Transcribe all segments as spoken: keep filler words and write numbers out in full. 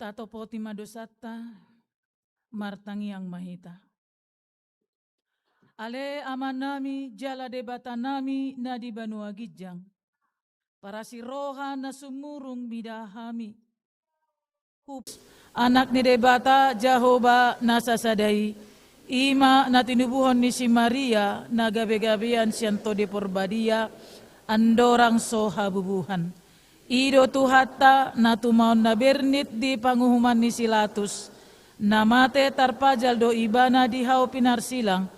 Tatopoti ma dosanta, martangiang ma hita. Ale Amanami jala Debatanami na di banua ginjang, parasi roha na sumurung mida hami. Hup-, Anak ni Debata Jahowa na sasada i, i ma na tinubuhon ni si Maria na gabe-gabean sian Tondi Porbadia, andorang so habubuhan. I do Tuhanta na tumaon na bernit di panguhuman ni si Latus, na mate tarpajal do ibana di hau pinarsilang,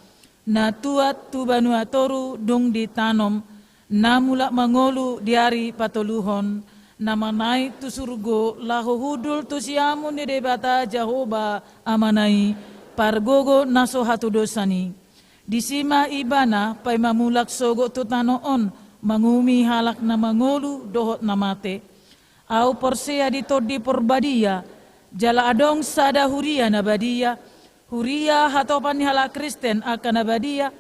na tuat tu banua toru dung ditanom, na mulak mangolu di ari patoluhon, na manaek tu surgo laho hundul tu siamun ni Debata Jahowa Amana i, pargogo na so hatudosan i. Disi ma ibana paima mulak sogot tu tano on, manguhumi halak na mangolu dohot na mate. Ahu porsea di Tondi Porbadia, jala adong sada huria na badia, huria hatopan ni halak Kristen angka na badia,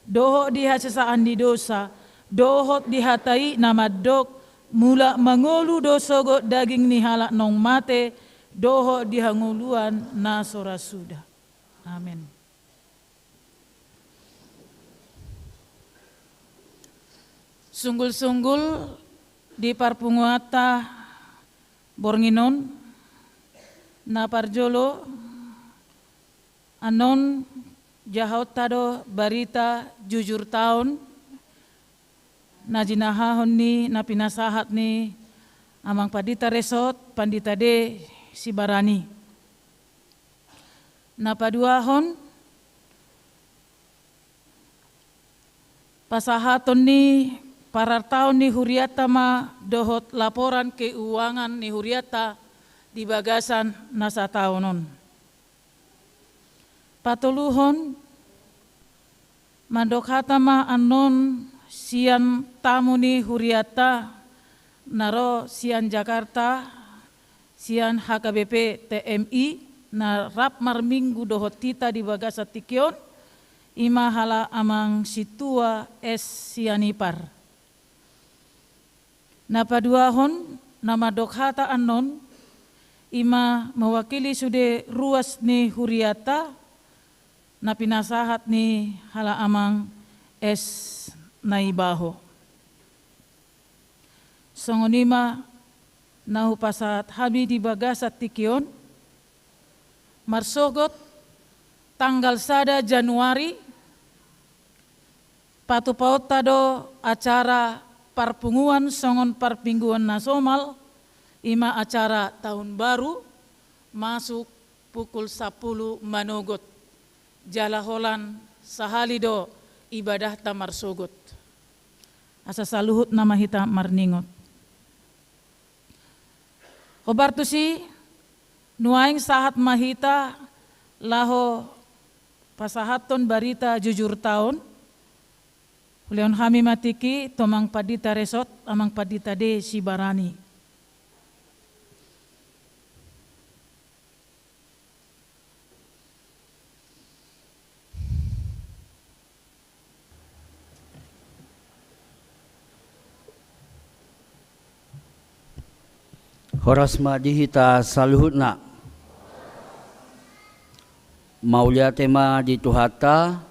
dohot di hasesaan ni dosa, dohot di hata i na mandok, mulak mangolu do sogot daging ni halak naung mate, dohot di hangoluan na so ra suda. Amen. Sunggul-sunggul di parpunguanta borngin on, na parjolo, annon jahaonta do barita jujurta on, na jinahahon ni, na pinasahat ni Amang Pandita Resort, Pandita D. Sibarani. Na paduahon, pasahaton ni parartaon ni hurianta ma dohot laporan keuangan ni hurianta di bagasan na sataon on. Patoluhon, mandok hata ma annon sian tamu ni hurianta na ro sian Jakarta, sian H K B P T M I, na rap marminggu dohot hita di bagasan tingki on, i ma halak Amang Sintua S. Sianipar. Na paduahon, na mandok hata annon, i ma mewakili sude ruas ni hurianta, na pinasahat ni halak Amang S. Naibaho. Songon i ma na hupasahat hami di bagasan tingki on, marsogot tanggal sada Januari, patupaonta do acara parpunguan songon parmingguan na somal, i ma acara tahun baru, masuk pukul sampulu manogot. Jala holan sahali do ibadahta marsogot. Asa saluhutna ma hita marningot. Hombar tusi, nuaeng sahat ma hita laho pasahathon barita jujurta on. Hulehon hami ma tingki tu Amang Pandita Resort, Amang Pandita D. Sibarani. Horas ma di hita saluhutna. Mauliate ma di Tuhanta.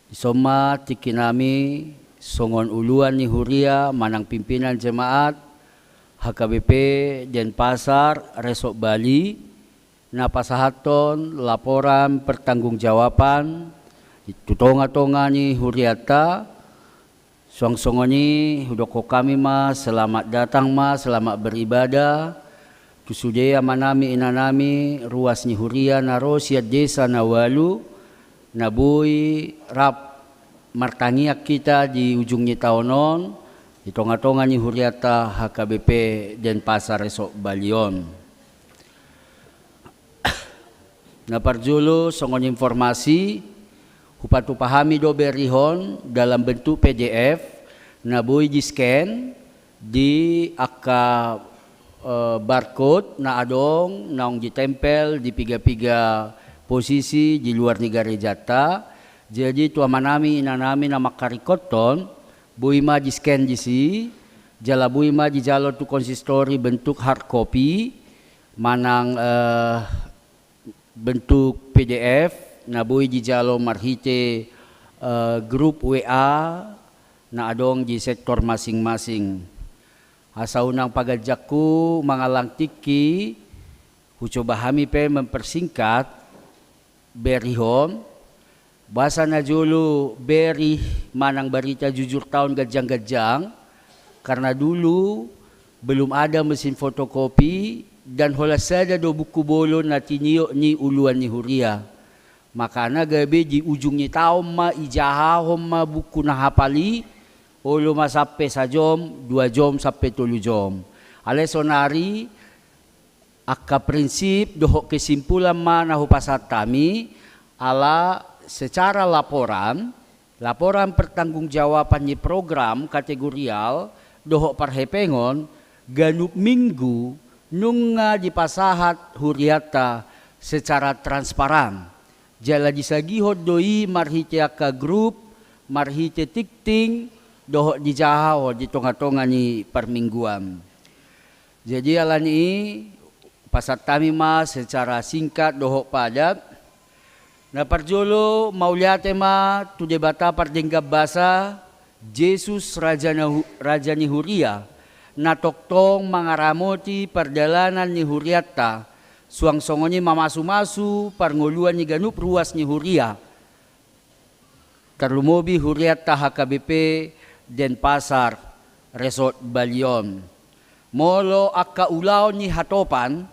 Dison ma tingkinami songon uluan ni huria manang pimpinan jemaat H K B P Denpasar Resort Bali, na pasahathon laporan pertanggungjawaban tu tonga-tonga ni hurianta. Suang songon i hudokkon hami ma, selamat datang ma, selamat beribadah tu sude amanami inanami ruas ni huria na ro sian desa na ualu, na boi rap martangiang hita di ujung ni taon on, di tonga-tonga ni hurianta H K B P Denpasar Resort Bali on. Na parjolo songon informasi, hupatupa hami do berihon dalam bentuk P D F, na boi di-scan di angka, eh, barcode na adong naung ditempel di piga-piga posisi di luar ni garejanta. Jadi tu amanami inanami na mangkaringkothon, boi ma di-scan disi, jala boi ma dijalo tu konsistori bentuk hard copy, manang, eh, bentuk P D F na boi dijalo marhite, eh, grup W A na adong di sektor masing-masing. Asa unang paganjangku mangallang tingki, hucoba hami pe mempersingkat berihon, boasa na jolo berih manang barita jujur taon ganjang-ganjang, karena dulu belum ada mesin fotokopi dan holan sada do buku bolon na tiniok ni uluan ni huria. Makana gabe di ujung ni taon ma ijahahon ma buku na hapal i, olo ma sampe sajom, dua jom, sampe tolu jom. Alai sonari angka prinsip dohot kesimpulan ma na hupasahat hami, ala secara laporan, laporan pertanggungjawaban ni program kategorial dohot parhepengon ganup minggu nunga dipasahat hurianta secara transparan. Jala disagihon do i marhite angka grup, marhite tingting, dohot dijahahon di tonga-tonga ni parmingguan. Jadi alani i, pasahat hami ma secara singkat dohot padat. Na parjolo, mauliate ma tu Debata pardenggan basa, Jesus Raja na hu-, Raja ni Huria, na tongtong mangaramoti pardalanan ni hurianta, suang songon i mamasu-masu parngoluan ni ganup ruas ni huria, tarlumobi hurianta H K B P Denpasar Resort Bali on. Molo angka ulaon ni hatopan,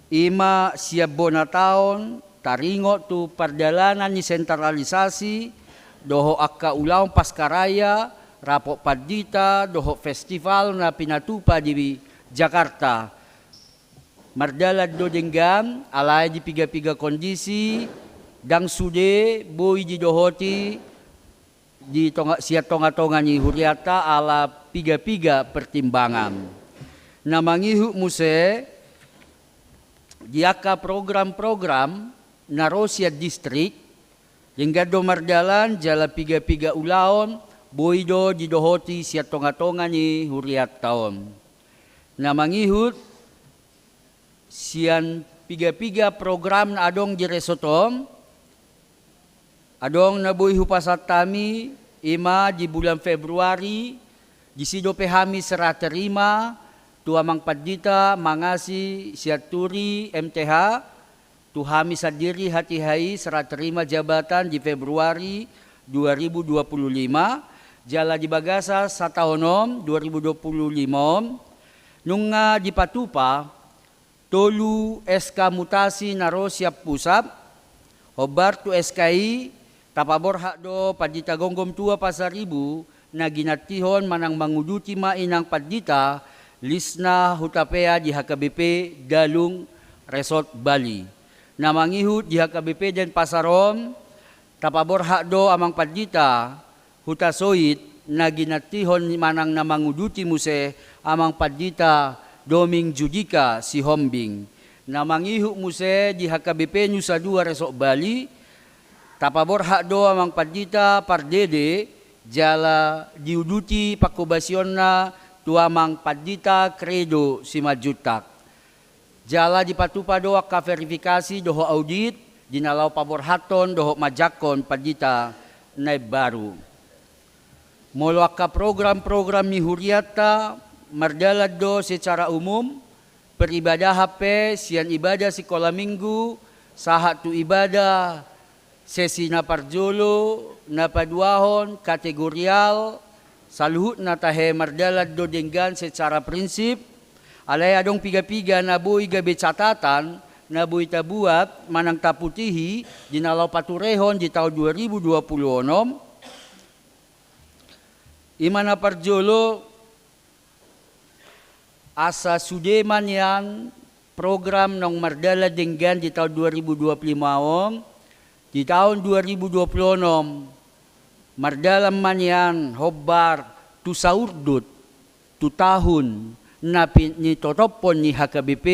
i ma sian bona taon taringot tu pardalanan ni sentralisasi, dohot angka ulaon paskaraya, rapot pandita, dohot festival na pinatupa di Jakarta. Mardalan do denggan, alai di piga-piga kondisi, ndang sude boi didohoti di tonga, sian tonga-tonga ni hurianta ala piga-piga pertimbangan. Na mangihut muse di angka program-program na ro sian distrik, denggan do mardalan jala piga-piga ulaon boi do didohoti sian tonga-tonga ni hurianta on. Na mangihut sian piga-piga program na adong di resort on, adong na boi hupasahat hami, i ma di bulan Februari, disi dope hami serah terima tu amang pandita Mangasi Sianturi M T H, tu hami sandiri hatiha i serah terima jabatan di Februari dua ribu dua puluh lima, jala di bagasan sataon on, dua ribu dua puluh lima on, nunga dipatupa tolu S K mutasi na ro sian pusat. Hombar tu S K i, tapaborhat do Pandita Gomgom Tua Pasaribu na ginantihon manang manguduti ma inang pandita Lisna Hutapea di H K B P Dalung Resort Bali. Na mangihut di H K B P Denpasar on, tapaborhat do amang pandita Hutasoit na ginantihon manang na manguduti muse amang pandita Doming Judika Sihombing. Na mangihut muse di H K B P Nusa Dua Resort Bali, tapaborhat do amang pandita Pardede, jala diuduti pangkobasionna tu amang pandita Kredo Simanjuntak. Jala dipatupa do angka verifikasi dohot audit di na laho paborhathon dohot manjangkon pandita na imbaru. Molo angka program-program ni hurianta, mardalan do secara umum, peribadahan pe sian ibadah sikola minggu sahat tu ibadah sesi na parjolo, na paduahon, kategorial, saluhutna tahe mardalan do denggan secara prinsip. Alai adong piga-piga na boi gabe catatan na boi tabuat manang taputihi di na laho paturehon di taon dua ribu dua puluh onom. I ma na parjolo, asa sude ma nian program naung mardalan denggan di taon dua ribu dua puluh lima on, di taon dua ribu dua puluh onom, mardalan ma nian hombar tu saurdut, tu tahun na pi-, nitotophon ni H K B P,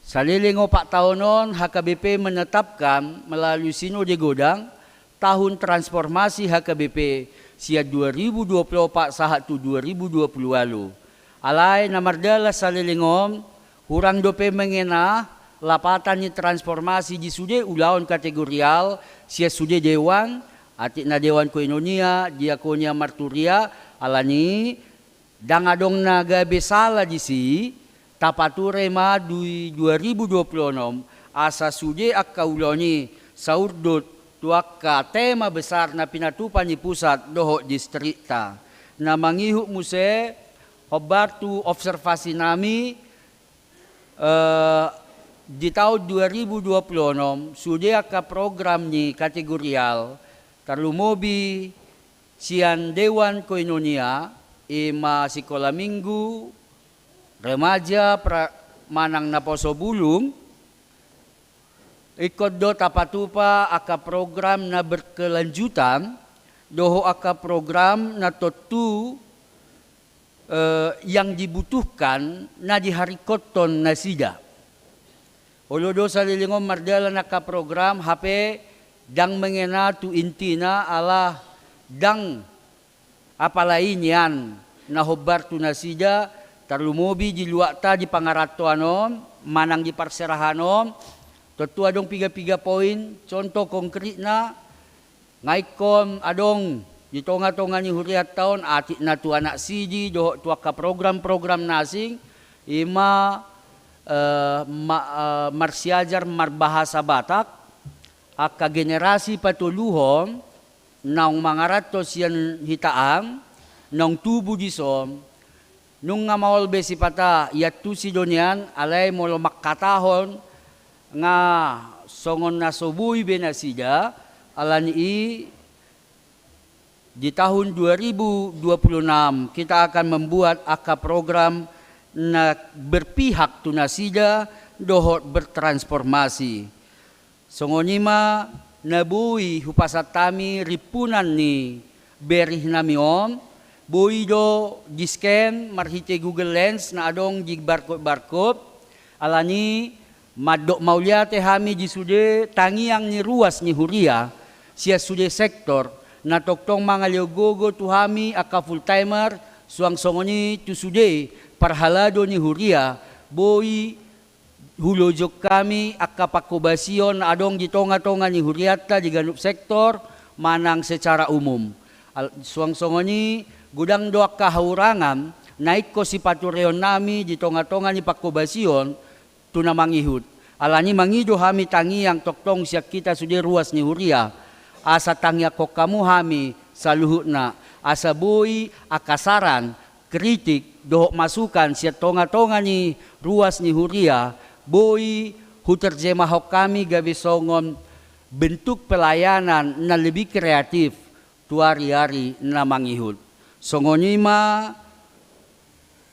saleleng opat taon on, H K B P menetapkan melalui Sinode Godang, tahun transformasi H K B P sian dua ribu dua puluh opat sahat tu dua ribu dua puluh ualu. Alai na mardalan saleleng on, Hurang dope mangena lapatan ni transformasi di sude ulaon kategorial sian sude dewan, atik na dewan koinonia, diakonia, marturia, alani i ndang adong na gabe sala disi, tapature ma di dua ribu dua puluh onom, asa sude angka ulaon i saurdot tu angka tema besar na pinatupa ni pusat dohot distrikta. Na mangihut muse, hombar tu observasi nami, eh, di taon dua ribu dua puluh onom, sude angka program ni kategorial, tarlumobi sian dewan koinonia, i ma sikola minggu, remaja, pra-, manang naposo bulung, ingkon do tapatupa angka program na berkelanjutan, dohot angka program na tontu, eh, yang dibutuhkan na diharingkothon nasida. Olo do saleleng on mardalan angka program, hape ndang mangena tu intina, ala ndang apala i nian na hombar tu nasida, tarlumobi di luatta di pangarantoan on, manang di parserahan on, tontu adong piga-piga poin, contoh konkritna, nga ingkon adong di tonga-tonga ni huriatta on, atik na tu anak sidi, dohot tu angka program-program na asing, i ma, eh, ma-, eh, marsiajar marbahasa Batak, angka generasi patoluhon, naung mangaranto sian hita an, naung tubu dison, nunga maol be sipata, iantusi do nian, alai molo mangkatahon, nga songon na so boi be nasida, alani i di tahun dua ribu dua puluh enam, kita akan membuat angka program na berpihak tu nasida, dohot bertransformasi. Songon i ma na boi hupasahat hami rimpunan ni berihnami on, boi do di-scan marhite Google Lens na adong di barcode-barcode, alani i mandok mauliate hami di sude tangiang ni ruas ni huria, sian sude sektor, na tongtong mangalehon gogo tu hami angka full timer, suang songon i tu sude parhalado ni huria, boi hulojokhon hami angka pangkobasion na adong di tonga-tonga ni hurianta di ganup sektor manang secara umum. Al-, suang songon i, godang do angka hahurangan na ingkon sipatureonnami di tonga-tonga ni pangkobasion tu na mangihut. Alani i mangido hami tangiang tongtong sian hita sude ruas ni huria, asa tangiangkon hamu hami saluhutna, asa boi angka saran, kritik, dohot masukan sian tonga-tonga ni ruas ni huria, boi huterjemahon hami gabe songon bentuk pelayanan na lebih kreatif tu ari-ari na mangihut. Songon i ma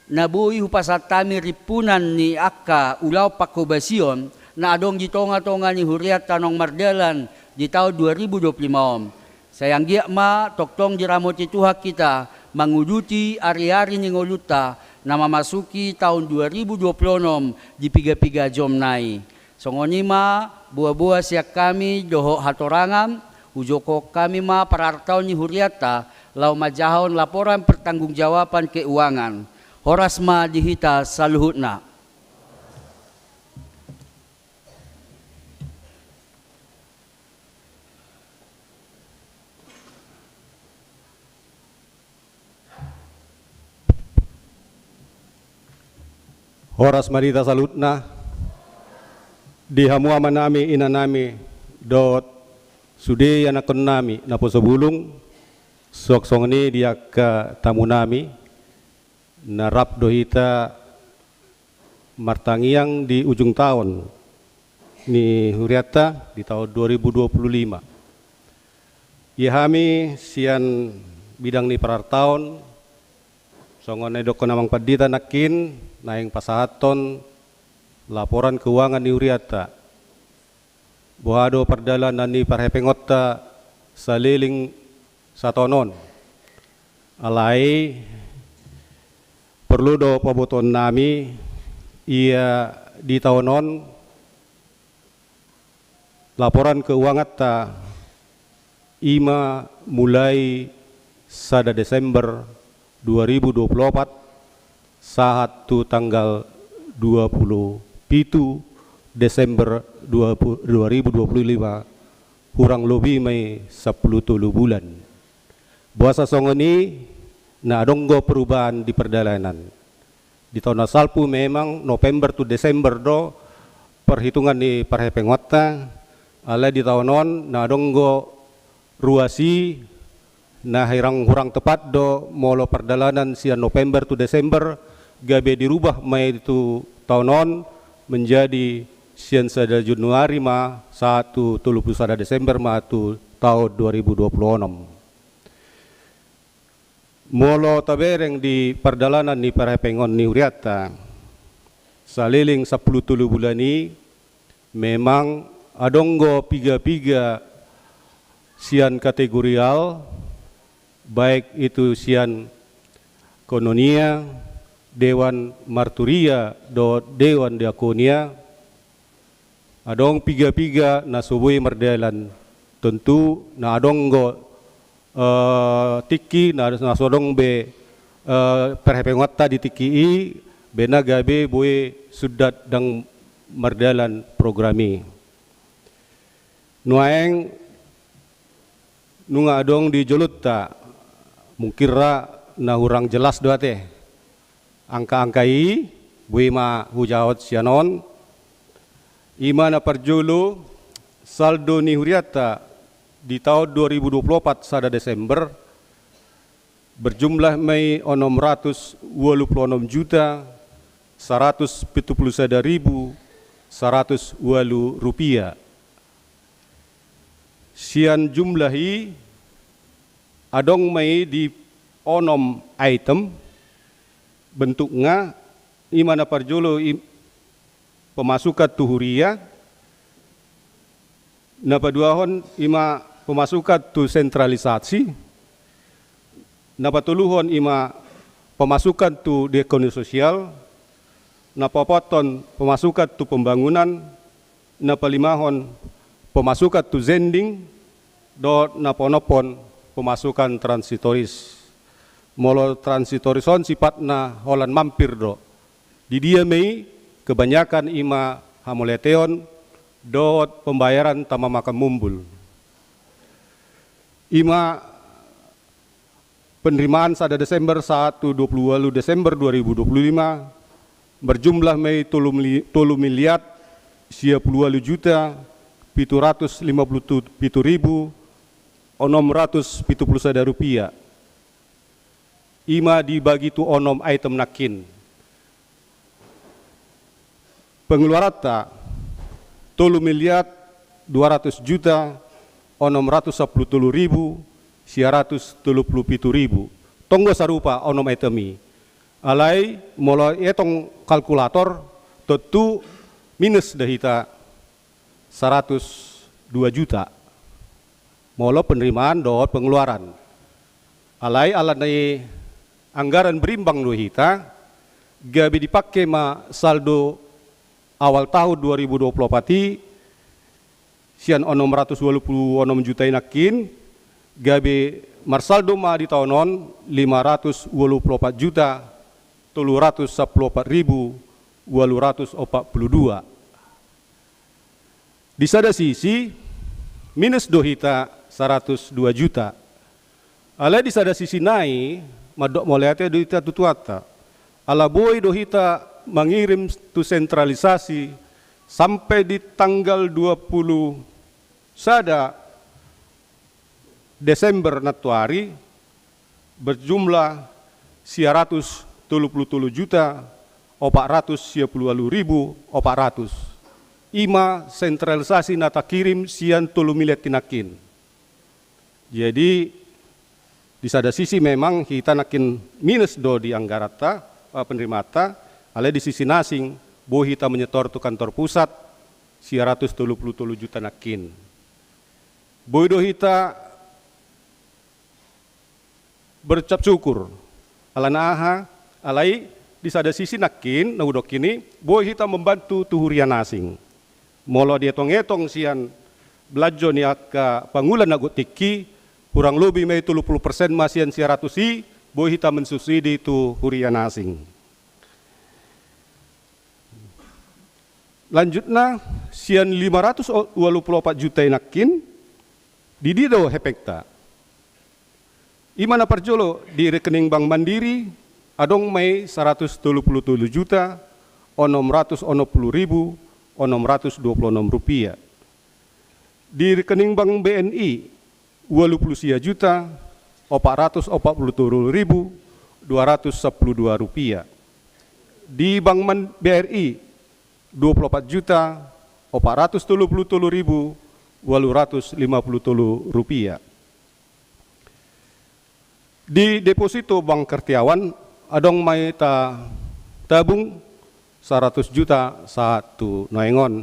na boi hupasahat hami rimpunan ni angka ulaon pangkobasion na adong di tonga-tonga ni hurianta naung mardalan di taon dua ribu dua puluh lima on. Sai anggiat ma tongtong diramoti Tuhan hita manguduti ari-ari ni ngolunta na mamasuki taon dua ribu dua puluh onom di piga-piga jomna i. Songon i ma boa-boa sian hami dohot hatorangan, hujou hami ma parartaon ni hurianta laho manjahahon laporan pertanggungjawaban keuangan. Horas ma di hita saluhutna. Horas ma di hita saluhutna, di hamu amanami, inanami, dohot sude ianakhonnami naposo bulung, suang songon i di angka tamunami, na rap do hita martangiang di ujung taon ni hurianta di taon dua ribu dua puluh lima. Ia hami sian bidang ni parartaon, songon na nidokkon amang pandita nangkin, naeng pasahathon laporan keuangan ni hurianta. Boha do pardalanan ni parhepengonta saleleng sataon on. Alai porlu do pabotoonnami, ia di taon on laporan keuanganta i ma mulai sada Desember dua ribu dua puluh opat sahat tu tanggal dua puluh pitu Desember dua ribu dua puluh lima, hurang lobi ma i sampulu tolu bulan. Boasa songon i? Na adong do perubahan di pardalanan. Di taon na salpu memang November tu Desember do perhitungan ni parhepengonta, alai di taon on na adong do ruas i, na hurang, hurang tepat do molo pardalanan sian November tu Desember, gabe dirubah ma i tu taon on menjadi sian sada Januari ma sahat tu tolu pulu sada Desember ma tu taon dua ribu dua pulu onom. Molo tabereng di pardalanan ni parhepengon ni hurianta saleleng sampulu tolu bulan i, memang adong do piga-piga sian kategorial, baik itu sian koinonia, dewan marturia dohot dewan diakonia, adong piga-piga na so boi mardalan. Tontu na adong do, eh, tingki na, na so adong be, eh, parhepengonta di tingki i, bena gabe boi sundat ndang mardalan program i. Nuaeng nunga adong di jolonta, mungkin ra na hurang jelas do ate angka-angka i, boi ma hujawab sian on. I ma na parjolo, saldo ni hurianta di taon dua ribu dua pulu opat sada Desember berjumlah ma i onom ratus ualu pulu onom juta saratus pitu pulu sada ribu saratus ualu rupiah. Sian jumlah i adong ma i di onom item bentukna, i ma na parjolo i pemasukan tu huria, na paduahon i ma pemasukan tu sentralisasi, na patoluhon i ma pemasukan tu diakonia sosial, na paopathon pemasukan tu pembangunan, na palimahon pemasukan tu zending, dohot na paonomhon pemasukan transitoris. Molo transitoris on sifatna holan mampir do. Di dia ma i? Kebanyakan i ma hamauliateon dohot pembayaran tama makan mumbul. I ma penerimaan sada Desember sahat tu dua pulu ualu Desember dua ribu dua pulu lima, berjumlah ma i tolu mili-, tolu miliar sia pulu ualu juta pitu ratus lima pulu pitu ribu onom ratus pitu pulu sada rupiah. I ma dibagi tu onom item nangkin. Pengeluaranta tolu miliar dua ratus juta onom ratus sampulu tolu ribu sia ratus tolu pulu pitu ribu. Tong do sarupa onom item i. Alai molo etong kalkulator, tontu minus do hita saratus dua juta. Molo penerimaan dohot pengeluaran. Alai ala ni anggaran berimbang do hita, gabe dipake ma saldo awal tahun dua ribu dua pulu opat i sian onom ratus ualu pulu onom juta i nangkin, gabe marsaldo ma di taon on lima ratus ualu pulu opat juta tolu ratus sampulu opat ribu ualu ratus opat pulu dua. Di sada sisi, minus do hita saratus dua juta. Alai di sada sisi nai, mandok mauliate do hita tu Tuhanta. Ala boi do hita mangirim tu sentralisasi sampai di tanggal dua pulu sada Desember nantoari, berjumlah sia ratus tolu pulu tolu juta opat ratus sia pulu ualu ribu opat ratus. I ma sentralisasi na takirim sian tolu miliar i nangkin. Jadi, di sada sisi memang hita nangkin minus do di anggaranta, eh, penerimaanta, alai di sisi na asing, boi hita menyetor tu kantor pusat sia ratus tolu pulu tolu juta nangkin. Boi do hita berucap syukur. Alana aha? Alai di sada sisi nangkin, na hudok i, boi hita membantu tu huria na asing. Molo dietong-etong sian belanjo ni angka pangula na godang tingki, hurang lobi ma i tolu pulu persen ma sian sia ratus i, boi hita mensubsidi tu huria na asing. Lanjutna, sian lima ratus ualu pulu opat juta i nangkin, di dia do hepengta? I ma na parjolo, di rekening Bank Mandiri, adong ma i saratus tolu pulu tolu juta onom ratus onom pulu ribu onom ratus dua pulu onom rupiah. Di rekening Bank B N I, ualu pulu sia juta opat ratus opat pulu tolu ribu dua ratus sampulu dua rupiah. Di Bank Man-, B R I, dua pulu opat juta opat ratus tolu pulu tolu ribu ualu ratus lima pulu tolu rupiah. Di deposito Bank Kartiawan, adong ma i ta-, tabung saratus juta sahat tu nuaeng on.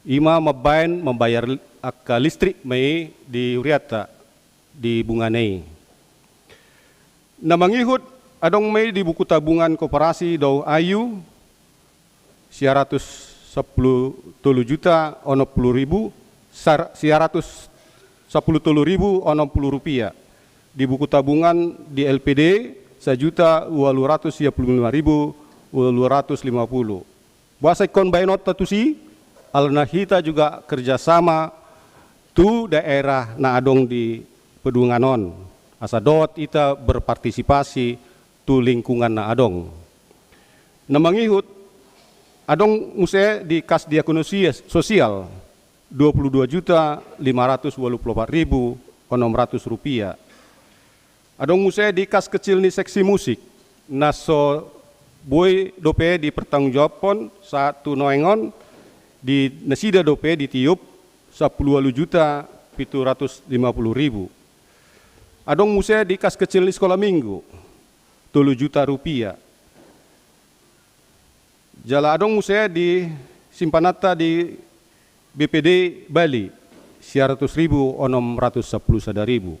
I ma mambaen, mambayar li-, angka listrik ma i di hurianta di bungana i. Na mangihut, adong ma i di buku tabungan koperasi Dou Ayu, sia ratus sampulu tolu juta onom pulu ribu, sar-, sia ratus sampulu tolu ribu onom pulu rupiah. Di buku tabungan di L P D, sajuta ualu ratus sia pulu lima ribu ualu ratus lima pulu. Boasa ingkon baenonta tusi? Alana hita juga kerjasama tu daerah na adong di Pedungan on. Asa dohot hita berpartisipasi tu lingkungan na adong. Na mangihut, adong muse di kas diakonosia sosial, dua pulu dua juta lima ratus ualu pulu opat ribu onom ratus rupiah. Adong muse di kas kecil ni seksi musik, na so boi dope dipertanggungjawabhon sahat tu nuaeng on, di nasida dope ditiup sampulu ualu juta pitu ratus lima pulu ribu. Adong muse di kas kecil ni sekolah minggu, tolu juta rupiah. Jala adong muse di simpananta di B P D Bali, sia ratus ribu onom ratus sampulu sada ribu.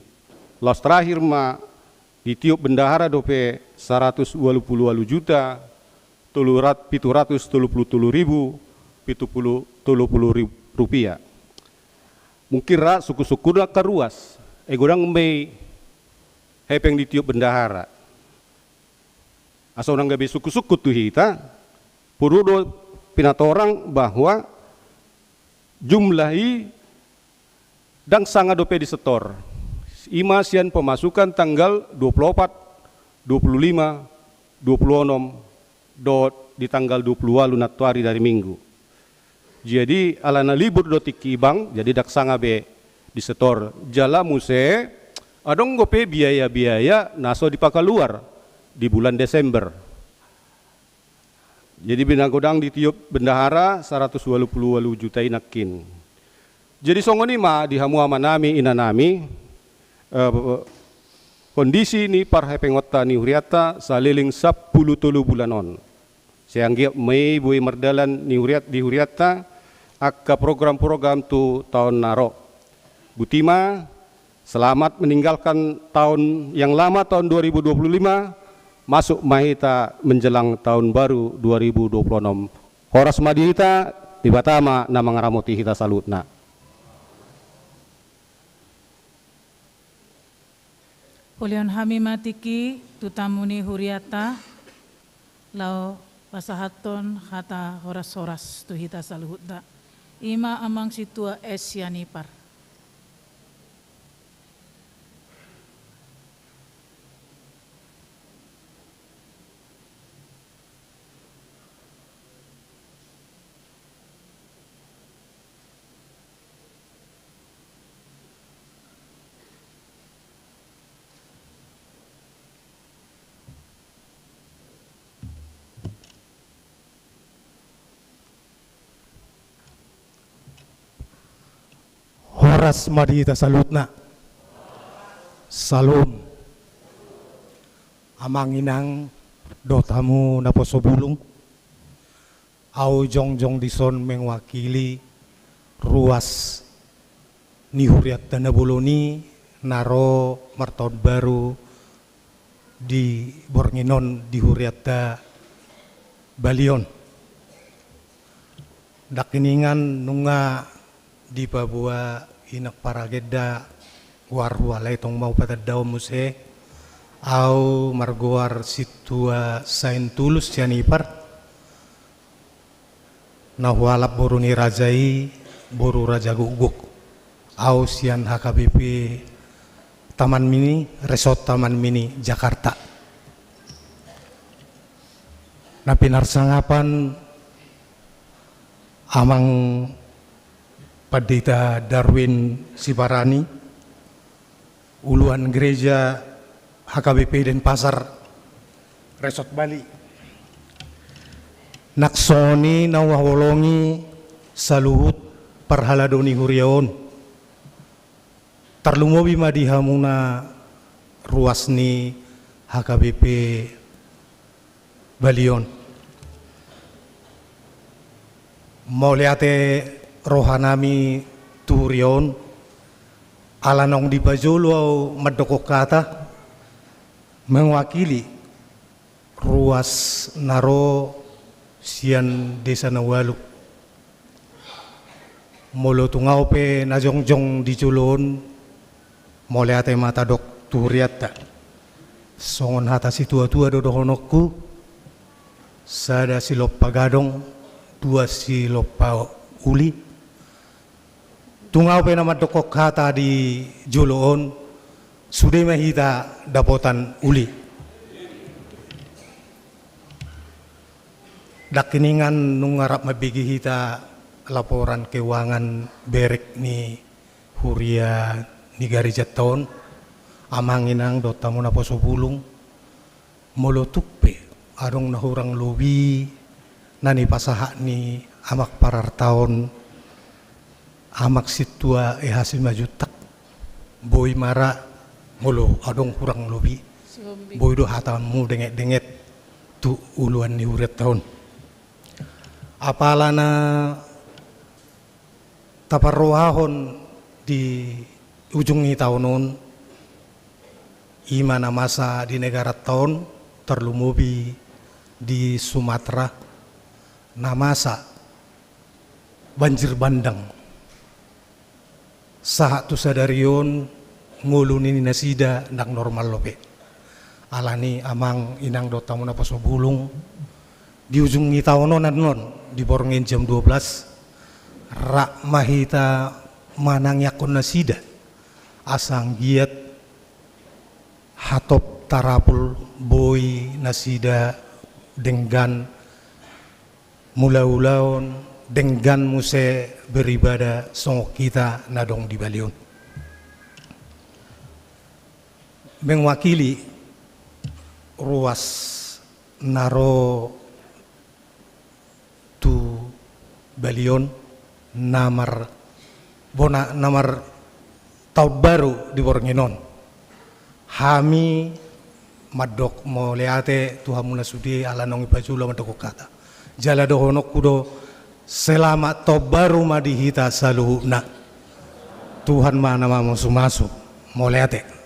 Laos terakhir ma ditiup bendahara dope saratus ualu pulu ualu juta tolu rat-, pitu ratus tolu pulu tolu ribu pitu pulu tolu pulu ri-, rupiah. Mungkin ra sungkun-sungkun angka ruas, ai godang ma i hepeng ditiup bendahara. Asa unang gabe sungkun-sungkun tu hita, porlu do pinatorang bahwa jumlah i ndang sanga dope disetor. I ma sian pemasukan tanggal dua pulu opat, dua pulu lima, dua pulu onom, dohot di tanggal dua pulu ualu nantoari, ari Minggu. Jadi, alana libur do tingki i, Bang, jadi ndang sanga be disetor. Jala muse, adong dope biaya-biaya na so dipakaluar di bulan Desember. Jadi, bina godang ditiup bendahara saratus ualu pulu ualu juta i nangkin. Jadi, songon i ma di hamu amanami, inanami, eh, kondisi ni parhepengonta ni hurianta saleleng sampulu tolu bulan on. Sai anggiat ma i boi mardalan ni huriat-, di hurianta angka program-program tu taon na ro. Botima ma, selamat meninggalkan tahun yang lama, tahun dua ribu dua puluh lima, masuk ma hita menjelang tahun baru dua ribu dua puluh enam. Horas ma di hita, Debata ma na mangaramoti hita saluhutna. Polihon hami ma tingki tu tamu ni hurianta, laho pasahathon hata horas-horas tu hita saluhutna. I ma Amang Sintua S. Sianipar. Horas ma di hita saluhutna. Salam. Amang inang dohot hamu naposo bulung. Ahu jongjong dison mewakili ruas ni hurianta na bolon i na ro martaon baru di borngin on di hurianta Bali on. Nangkiningan nunga dipaboa inang paragenda goarhu, alai tong ma hupatandahon muse, ahu margoar Sintua Saintulus Sianipar. Na hualap boru ni raja i, boru Raja Gukguk. Au sian H K B P Taman Mini, Resort Taman Mini, Jakarta. Na pinarsangapan Amang Pandita Darwin Sibarani, uluan gereja H K B P Denpasar, Resort Bali. Nang songon i na huhaholongi saluhut parhalado ni huria on. Tarlumobi ma di hamuna ruas ni H K B P Bali on. Mauliate rohanami tu huria on, ala naung dipajolo au mandokkon hata, mewakili ruas na ro sian desa na ualu. Molo tung au pe na jongjong di jolo on, mauliate ma tadok tu hurianta. Songon hata situatua do dohononku, sada silompa gadong, dua silompa uli. Tung au pe na mandokkon hata di jolo on, sude ma hita dapotan uli. Dangkiningan nunga rap mambege hita laporan keuangan berek ni huria ni garejanta on, amang inang dohot hamu naposo bulung. Molo tung pe adong na hurang lobi na nipasahat ni amak pararta on, amak sintua E H Simanjuntak, boi ma ra molo adong hurang lobi, boi do hatamu denget-denget tu uluan ni hurianta on. Apala na taparrohahon di ujung ni taon on, i ma na masa di negaranta on, tarlumobi di Sumatera, na masa banjir bandang. Sahat tu sadari on, ngolu ni nasida ndang normal dope. Alani amang inang dohot hamu naposo bulung, di ujung ni taon on annon, di borngin jam dua belas, rap ma hita manangiangkon nasida, asa anggiat hatop tarapul boi nasida denggan mangula ulaon, denggan muse beribadah songon hita na adong di Bali on. Mewakili ruas na ro tu Bali on, na mar-, bona, na martaon baru di borngin on. Hami mandok mauliate tu hamuna sude ala naung dipajolo mandokkon hata. Jala dohononku do, selamat taon baru ma di hita saluhutna. Tuhan ma na mamasumasu. Mauliate.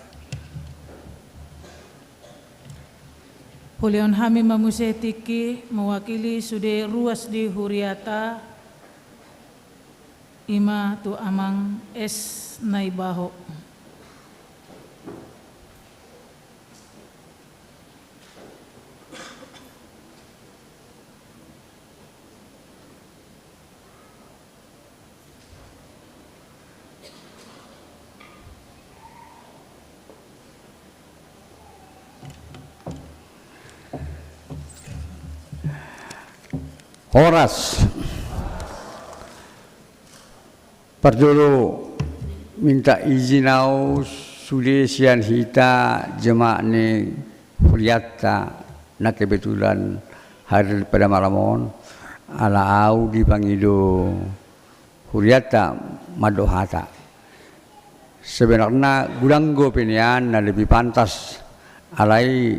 Polihon hami ma muse tingki mewakili sude ruas di huriata, i ma tu Amang S. Naibaho. Horas. Parjolo minta izin au sude sian hita jemaat ni huriata na kebetulan hadir pada malam on, ala au dipangido huriata mandok hata. Sebenarna godang do pe nian na lebih pantas, alai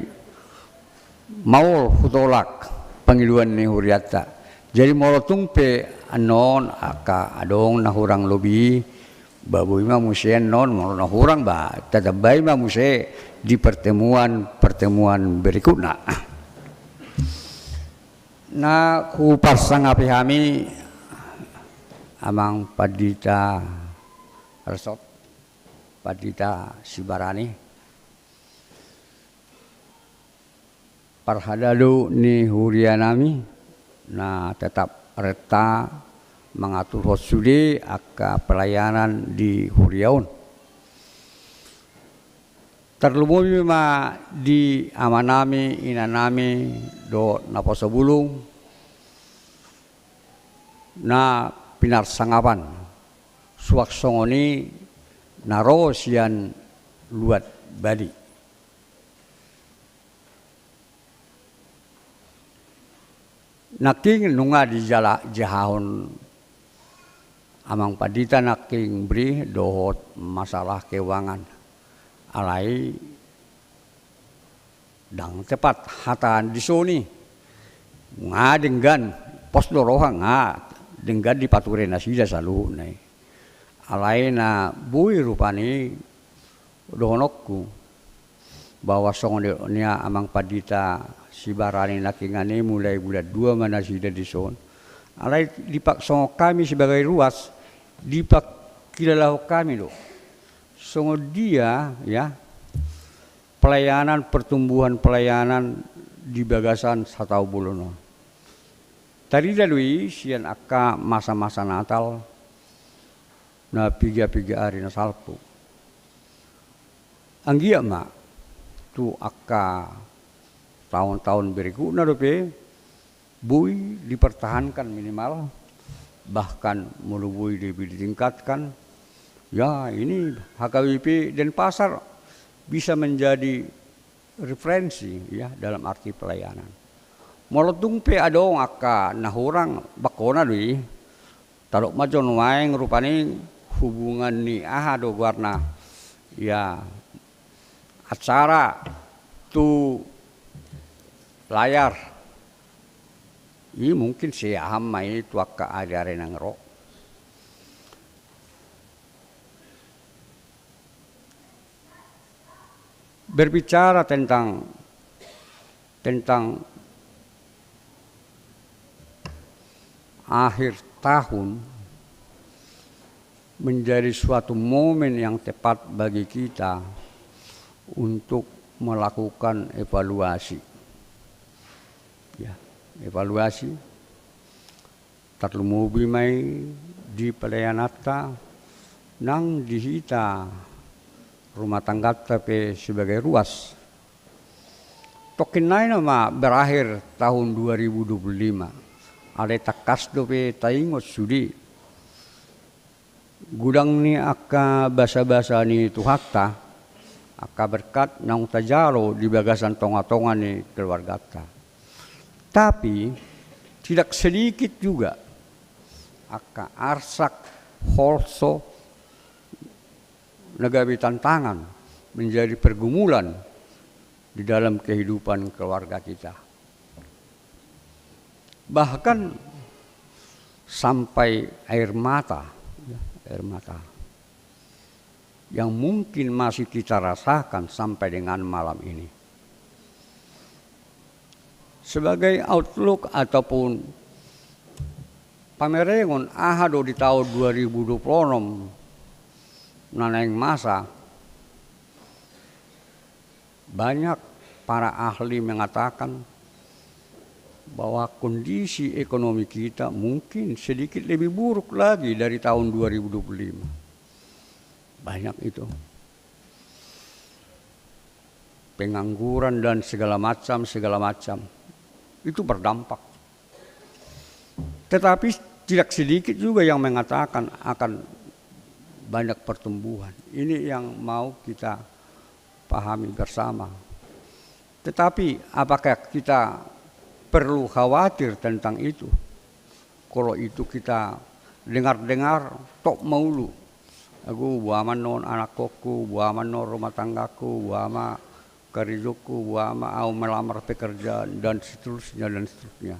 maol hutolak pangidoan ni huriata. Jadi molo tung pe annon angka adong na hurang lobi, ba boi ma muse annon, molo na hurang ba tatambai ma muse di pertemuan-pertemuan berikutna. Na huparsangapi hami Amang Pandita Resort, Pandita Sibarani, parhalado ni huria nami na tetap renta mangaturhon sude angka pelayanan di huria on. Tarlumobi ma di amanami, inanami, dohot naposo bulung na pinarsangapan, suang songon i na ro sian luat Bali. Nangkin nunga dijala-, jahahon amang pandita nangkin bere dohot masalah keuangan. Alai ndang tepat hata dison i. Nga denggan, pos do roha nga denggan dipature nasida saluhutna i. Alai na boi rupani dohononku, bahwa songon ni amang pandita Sibarani nangkiningan i, mulai bulan dua ma nasida dison. Alai dipaksongkon hami sebagai ruas, dipakkilalahon hami do songon dia, ya, pelayanan, pertumbuhan pelayanan di bagasan sataon bolon on. Tarida do i sian angka masa-masa Natal na piga-piga ari na salpu. Anggiat ma tu angka taon-taon berikutna dope boi dipertahankan minimal, bahkan molo boi lebih ditingkatkan. Ya, ini H K B P Denpasar bisa menjadi referensi, ya, dalam arti pelayanan. Molo tung pe adong angka na hurang, bangkona do i. Tadok ma jo nuaeng rupani hubungan ni aha do goarna, ya, acara tu layar. I mungkin seaham ma i tu angka ari-ari na ro. Berbicara tentang, tentang akhir tahun menjadi suatu momen yang tepat bagi kita untuk melakukan evaluasi. Ya, evaluasi. Tarlumobi ma i di pelayananta nang di hita rumah tanggata pe sebagai ruas. Tongkin nai nama berakhir tahun dua ribu dua puluh lima. Alai tangkas dope taingot sude. Godang ni angka basa-basa ni Tuhanta, angka berkat naung tajalo di bagasan tonga-tonga ni keluargata. Tapi tidak sedikit juga angka arsak, holso na gabe tantangan, menjadi pergumulan di dalam kehidupan keluarga kita. Bahkan sampai air mata, ya, air mata yang mungkin masih kita rasakan sampai dengan malam ini. Sebagai outlook ataupun pamerengon aha do di tahun dua ribu dua puluh enam na naeng masa, banyak para ahli mengatakan bahwa kondisi ekonomi kita mungkin sedikit lebih buruk lagi dari tahun dua ribu dua puluh lima. Banyak itu. Pengangguran dan segala macam, segala macam. Itu berdampak. Tetapi tidak sedikit juga yang mengatakan akan banyak pertumbuhan. Ini yang mau kita pahami bersama. Tetapi apakah kita perlu khawatir tentang itu? Kalau itu kita dengar-dengar, tok maulu. Agu, boha ma annon anakkonku, boha ma annon rumah tanggaku, boha ma karejoku, boha ma au melamar pekerjaan, dan seterusnya, dan seterusnya.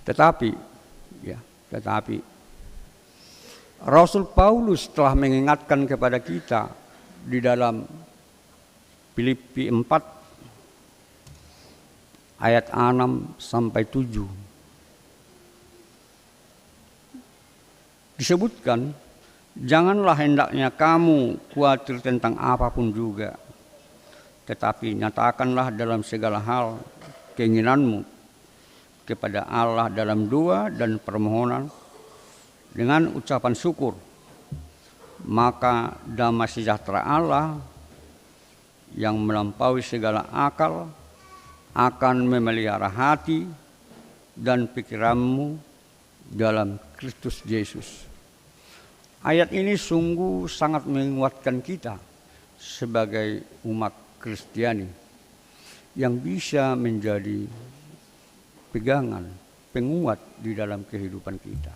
Tetapi, ya, tetapi Rasul Paulus telah mengingatkan kepada kita di dalam Filipi empat ayat enam sampai tujuh. Disebutkan, "Janganlah hendaknya kamu khawatir tentang apapun juga, tetapi nyatakanlah dalam segala hal keinginanmu kepada Allah dalam doa dan permohonan dengan ucapan syukur. Maka damai sejahtera Allah yang melampaui segala akal akan memelihara hati dan pikiranmu dalam Kristus Yesus. Ayat ini sungguh sangat menguatkan kita sebagai umat Kristiani yang bisa menjadi pegangan, penguat di dalam kehidupan kita.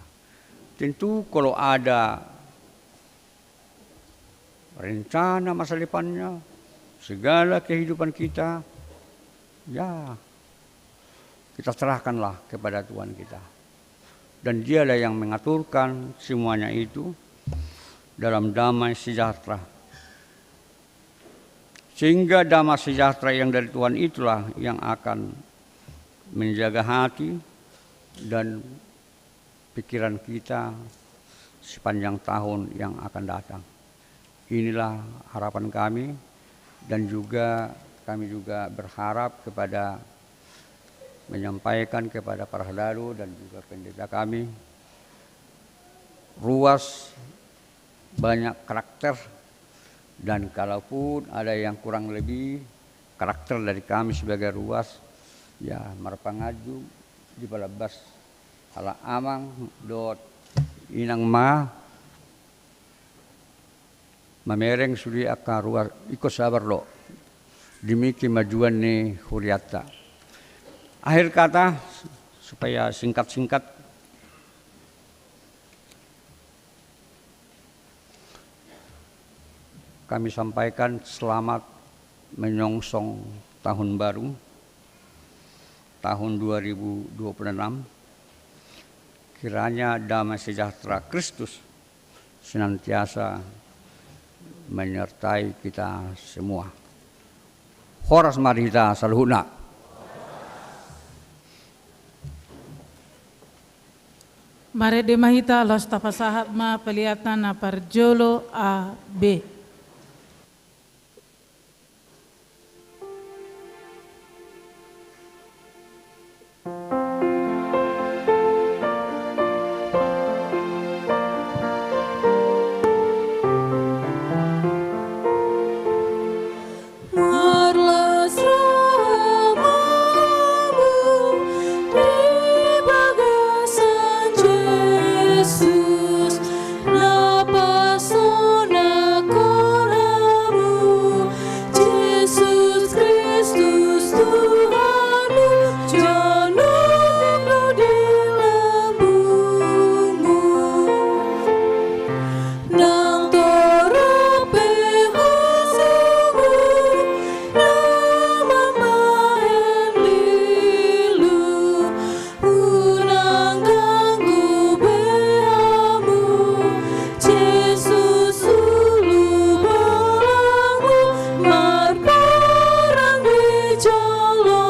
Tentu kalau ada rencana masa depannya, segala kehidupan kita, ya, kita serahkanlah kepada Tuhan kita. Dan Dialah yang mengaturkan semuanya itu dalam damai sejahtera. Sehingga damai sejahtera yang dari Tuhan itulah yang akan menjaga hati dan pikiran kita sepanjang tahun yang akan datang. Inilah harapan kami, dan juga kami juga berharap kepada, menyampaikan kepada para halado dan juga pendeta kami, ruas banyak karakter, dan kalaupun ada yang kurang lebih karakter dari kami sebagai ruas, ya, marpanganju di palabas halak amang dohot inang ma mamereng sude angka ruas, ingkon sabar do demi kemajuan ni hurianta. Akhir kata, supaya singkat-singkat, kami sampaikan selamat menyongsong tahun baru, tahun dua ribu dua puluh enam. Kiranya damai sejahtera Kristus senantiasa menyertai kita semua. Horas ma di hita saluhutna. Marende ma hita, laos tapasahat ma pelean na parjolo, A B. Marlas rohamu di bagasan Jesus, na pasonang honamu, Jesus Kristus Tuhanmu, jonok do di lambungmu. Nang torop pe hasuhuton, na mambahen lilu, unang ganggu be hamu, Jesus ulu bolongmu, marperang di jolomu.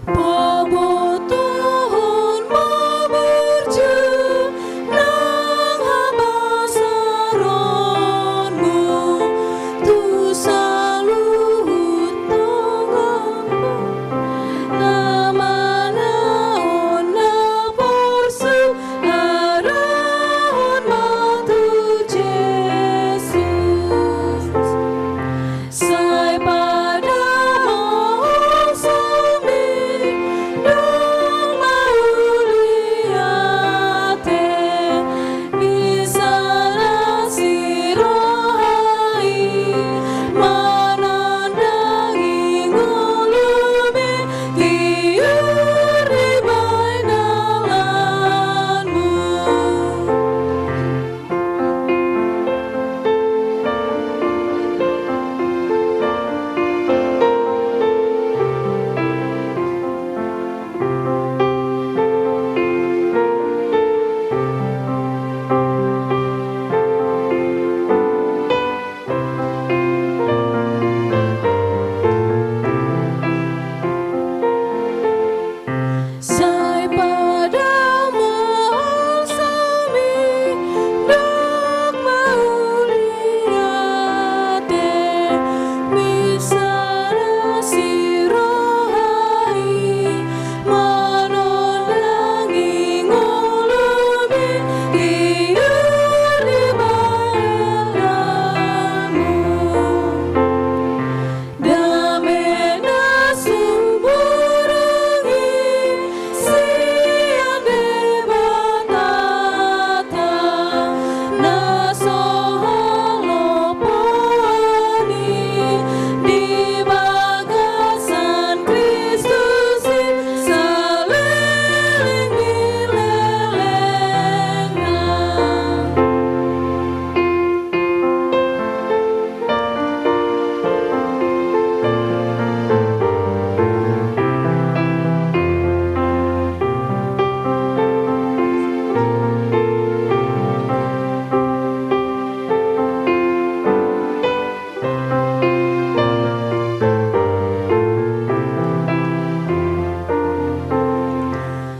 Pabotohon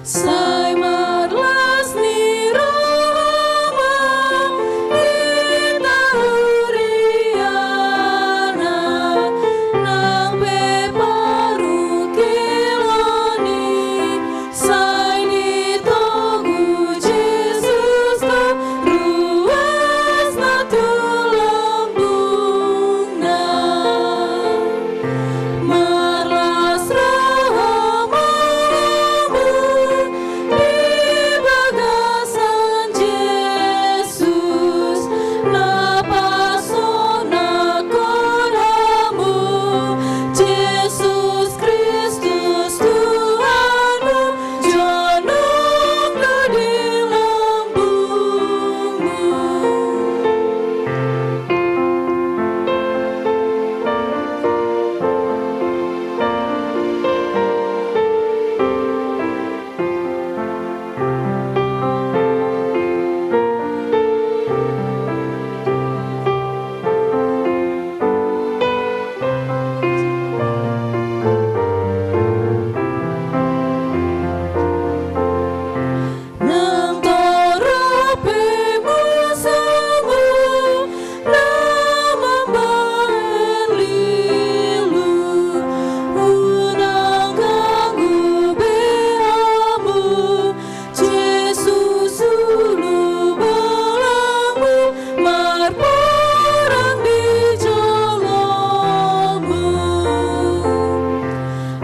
Sai marlas ni roha ma hita huriana, nang pe parungkilon i, sai ditogu Jesus do ruasna tu lambungna. Marlas roha ma hamu di bagasan Jesus, na pasonangkon hamu Jesus Kristus Tuhanmu, jonok do di lambungmu. Nang torop pe musuhmu na mambahen lilu, unang ganggu be hamu, Jesus ulu bolongmu marporang di jolomu.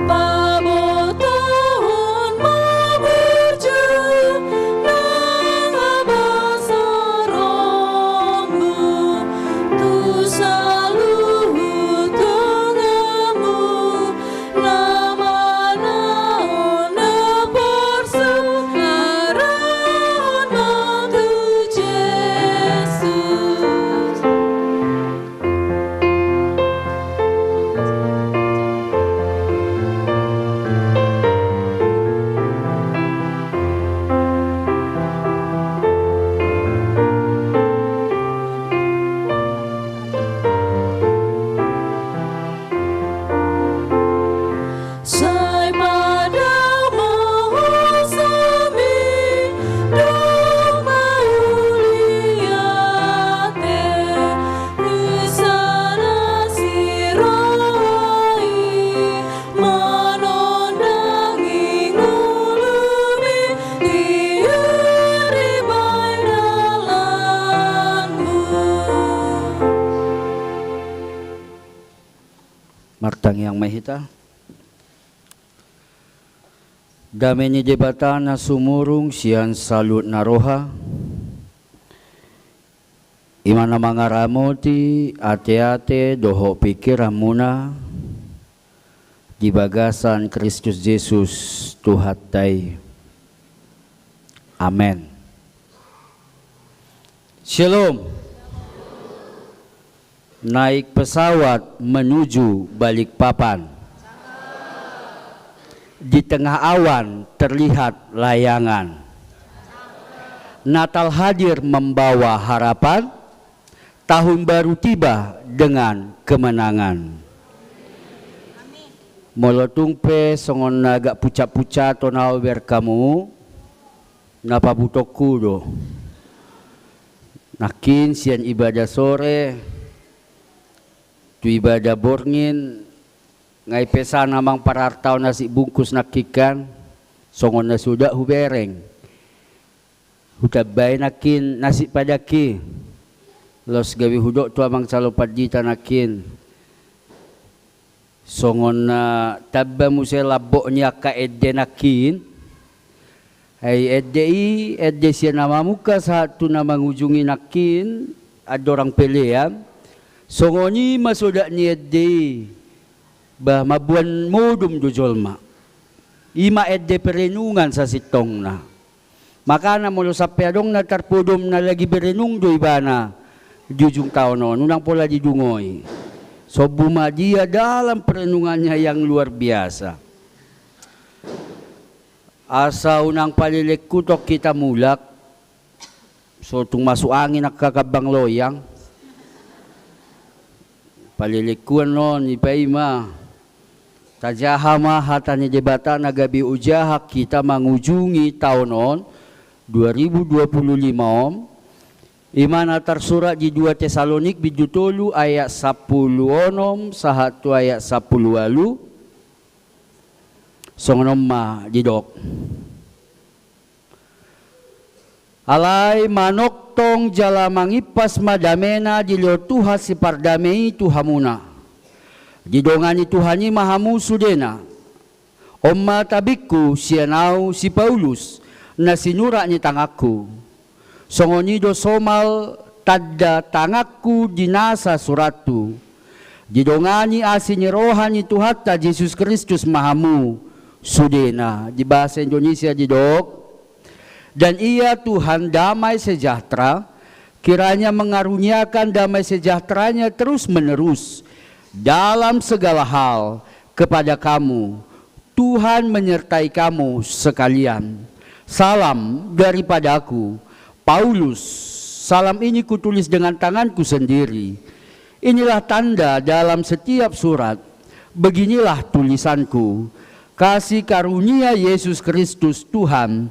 Pabotohon ma burju nang habasaronmu tu saluhut donganmu, na manaon na porsuk, harahon ma tu Jesus. Sai padao ma hosami, dung mauliate, husanasi roha i, manondangi ngolumi, tiur i bahen dalanmu. Martangiang ma hita. Dame ni Debata na sumurung sian saluhut na roha, i ma na mangaramoti ateate dohot pingkiranmuna di bagasan Kristus Jesus Tuhanta i. Amen. Shalom. Naik pesawat menuju Balikpapan. Di tengah awan terlihat layangan. Natal hadir membawa harapan, tahun baru tiba dengan kemenangan. Molo tung pe songon na agak pucat-pucat on au berkamu, na pabutoku do. Nangkin sian ibadah sore tu ibadah borngin, nga i pe sana mang parartaon nasi bungkus nangkin kan, songon na suda hubereng. Hutambai nangkin nasi padaki. Laos gabe hudok tu amang calon pandita nangkin. Songon na tamba muse lambok ni angka ende nangkin. Ai ende i, ende sian na mamungka sahat tu na mangujungi nangkin, andorang pelean. Songon i ma sodat ni ende i, bah, mamboan modom do jolma. I ma ende perenungan sasintongna. Makana molo sampe adong na tarpodom na lagi berenung do ibana di ujung taon on, unang pola didungoi. Sombu ma dia dalam perenungannya yang luar biasa. Asa unang palelenghu tong hita mulak, so tung masuk angin angka kambang loyang. Palelenghuan on, i paima. Tajaha ma hata ni Debata na gabe ojahan hita mangujungi taon on, dua ribu dua puluh lima on, i ma na tarsurat di dua Tesalonik bindu tolu ayat sampulu onom sahat tu ayat sampulu ualu. Songon on ma didok. Alai manongtong jala mangimpas ma damena dilehon Tuhan sipardame i tu hamuna. Didongani Tuhan i ma hamu sudena. On ma tabingku sian ahu si Paulus, na sinurat ni tanganku. Songon i do somal tanda tanganku di nasa surathu. Didongani asi ni roha ni Tuhanta Jesus Kristus ma hamu sudena. Di bahasa Indonesia didok, dan Ia Tuhan damai sejahtera, kiranya mengaruniakan damai sejahtera-Nya terus-menerus dalam segala hal kepada kamu. Tuhan menyertai kamu sekalian. Salam daripadaku, Paulus. Salam ini kutulis dengan tanganku sendiri. Inilah tanda dalam setiap surat. Beginilah tulisanku. Kasih karunia Yesus Kristus Tuhan,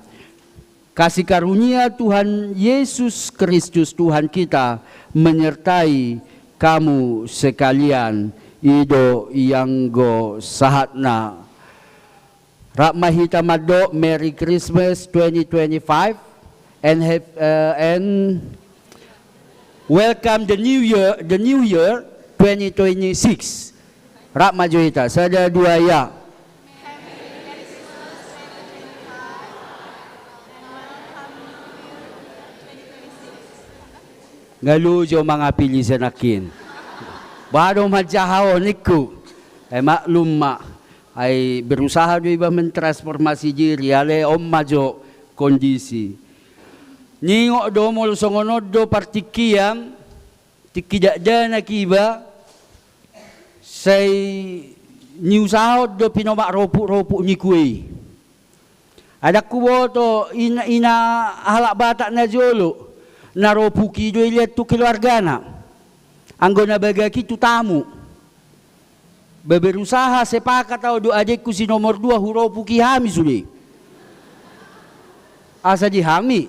kasih karunia Tuhan Yesus Kristus Tuhan kita menyertai kamu sekalian. I do i anggo sahatna. Rap ma hita mandok Merry Christmas twenty twenty-five and have, uh, and welcome the new year, the new year twenty twenty-six. Rap ma jo hita, sada dua ya. Nga luju mangapili sian nangkin. Baru manjaha on ningku. Eh, maklum ma. Ai berusaha do iba mentransformasi diri, alai on ma jo kondisi. Ningot do molo songon on do partingkian, tingki dakdanak iba, sai niusahahon do pinomak ropuk-ropuk ni kue i. Ai ndang huboto ina, ina halak Batak na jolo, na ropuk i do ilean tu keluargana. Anggo na bagak i tu tamu. Ba berusaha sepakat ahu dohot adekku si nomor dua huropuki hami sude. Asa di hami.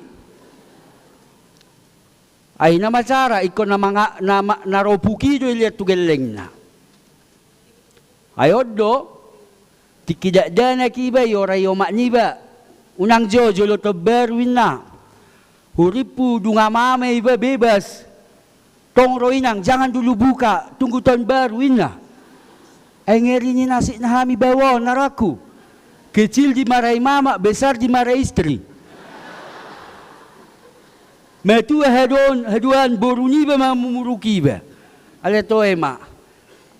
Ai na ma cara ingkon na manga-, na ma-, na ropuk i do ilean tu gellengna. Ai on do, tingki dakdanak iba, i ora i omak niba. Unang jo jolo taon baru inna. Hurimpu dung amame iba bebas. Tong ro inang, jangan dulu buka, tunggu tahun baru inna. Ai ngeri ni nasib na hami baoa on arangku. Kecil dimarahi mama, besar dimarahi istri. Matua haduan, haduan boru niba ma mumuruk iba. Alai toe ma.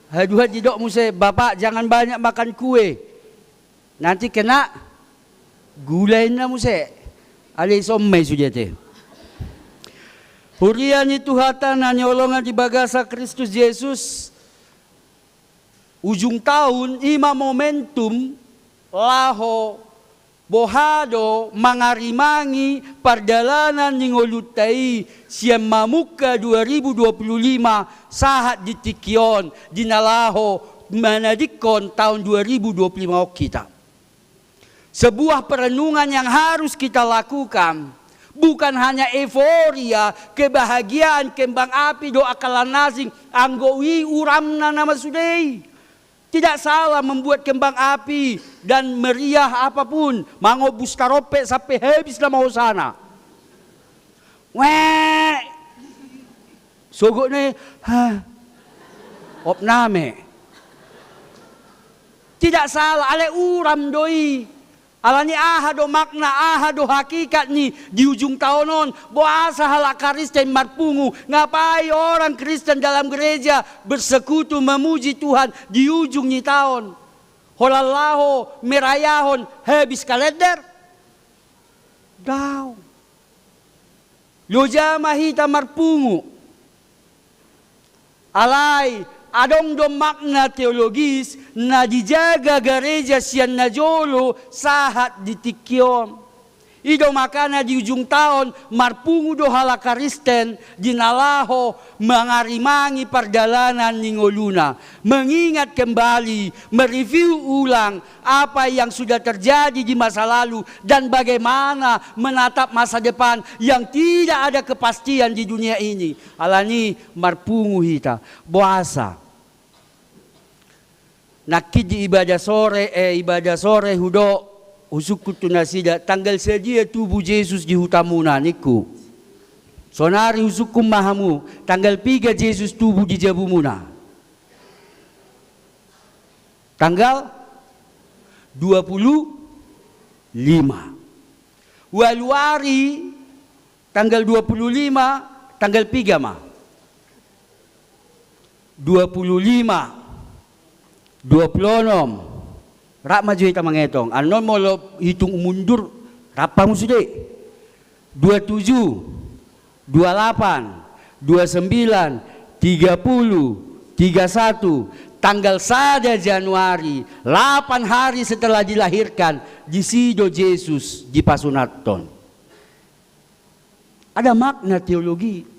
Haduan didok muse, "Bapak, jangan banyak makan kue. Nanti kena gula," inna muse. Alai ison ma i sude ate. Huria ni Tuhanta na hinaholongan di bagasan Kristus Jesus, ujung taon i ma momentum laho boha do mangarimangi pardalanan ni ngolunta i sian mamungka dua ribu dua puluh lima sahat di tingki on, di na laho manadingkon taon dua ribu dua puluh lima on hita. Sebuah perenungan yang harus kita lakukan, bukan hanya euforia, kebahagiaan, kembang api dohot angka na asing, anggo i uramna nama sude i. Tidak salah membuat kembang api dan meriah apapun, mangombus tarompet sampe habis nama hosana. Wee! Sogotna i, ha. Opname. Tidak salah, alai uram do i. Alani aha do makna, aha do hakikat ni di ujung taon on, boasa halak Kristen marpungu, ngapai orang Kristen dalam gereja bersekutu memuji Tuhan di ujung ni taon? Holan laho merayahon habis kalender? Daong. Loja ma hita marpungu. Alai, adong do makna teologis na dijaga gareja sian na jolo sahat di tingki on. I do makana di ujung taon marpungu do halak Kristen di na laho mangarimangi pardalanan ni ngoluna, mengingat kembali, mereview ulang apa yang sudah terjadi di masa lalu dan bagaimana menatap masa depan yang tidak ada kepastian di dunia ini. Alani marpungu hita. Boasa? Nangkin di ibadah sore, eh, ibadah sore hudok, husungkun tu nasida, tanggal sadia tubu Jesus di hutamuna, ningku. Sonari husungkun ma hamu, tanggal piga Jesus tubu di jabumuna? Tanggal dua puluh lima. Ualu ari, tanggal dua puluh lima, tanggal piga ma? Dua puluh lima, dua puluh enam. Rap ma jo hita mangetong. Annon molo hitung mundur, rap hamu sude. Dua tujuh, dua lapan, dua sembilan, tiga puluh, tiga satu, tanggal sada Januari, lapan hari setelah dilahirkan, disi do Jesus dipasunathon. Ada makna teologi.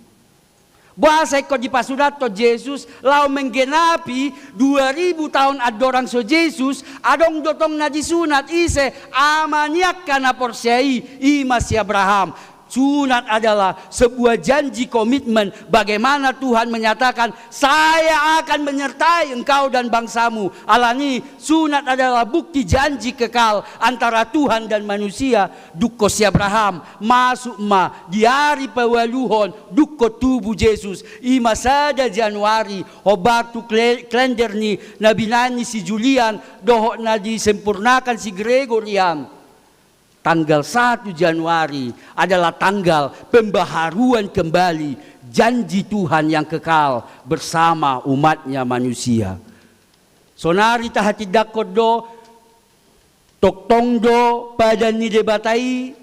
Boasa ingkon dipasunathon Jesus, laho menggenapi dua ribu taon andorang so Jesus, adong do tong na disunat, ise? Ama ni angka na porsea i, i ma si Abraham. Sunat adalah sebuah janji, komitmen, bagaimana Tuhan menyatakan, "Saya akan menyertai engkau dan bangsamu." Alani, sunat adalah bukti janji kekal antara Tuhan dan manusia. Dungkon si Abraham, masuk ma di ari paualuhon, dungkon tubu Jesus, i ma sada Januari, hombar tu kle-, kalender ni na binaen ni si Julian, dohot na disempurnakan si Gregorian. Tanggal satu Januari adalah tanggal pembaharuan kembali janji Tuhan yang kekal bersama umatnya manusia. Sonari tahatindangkon do, tongtong do padan ni Debata i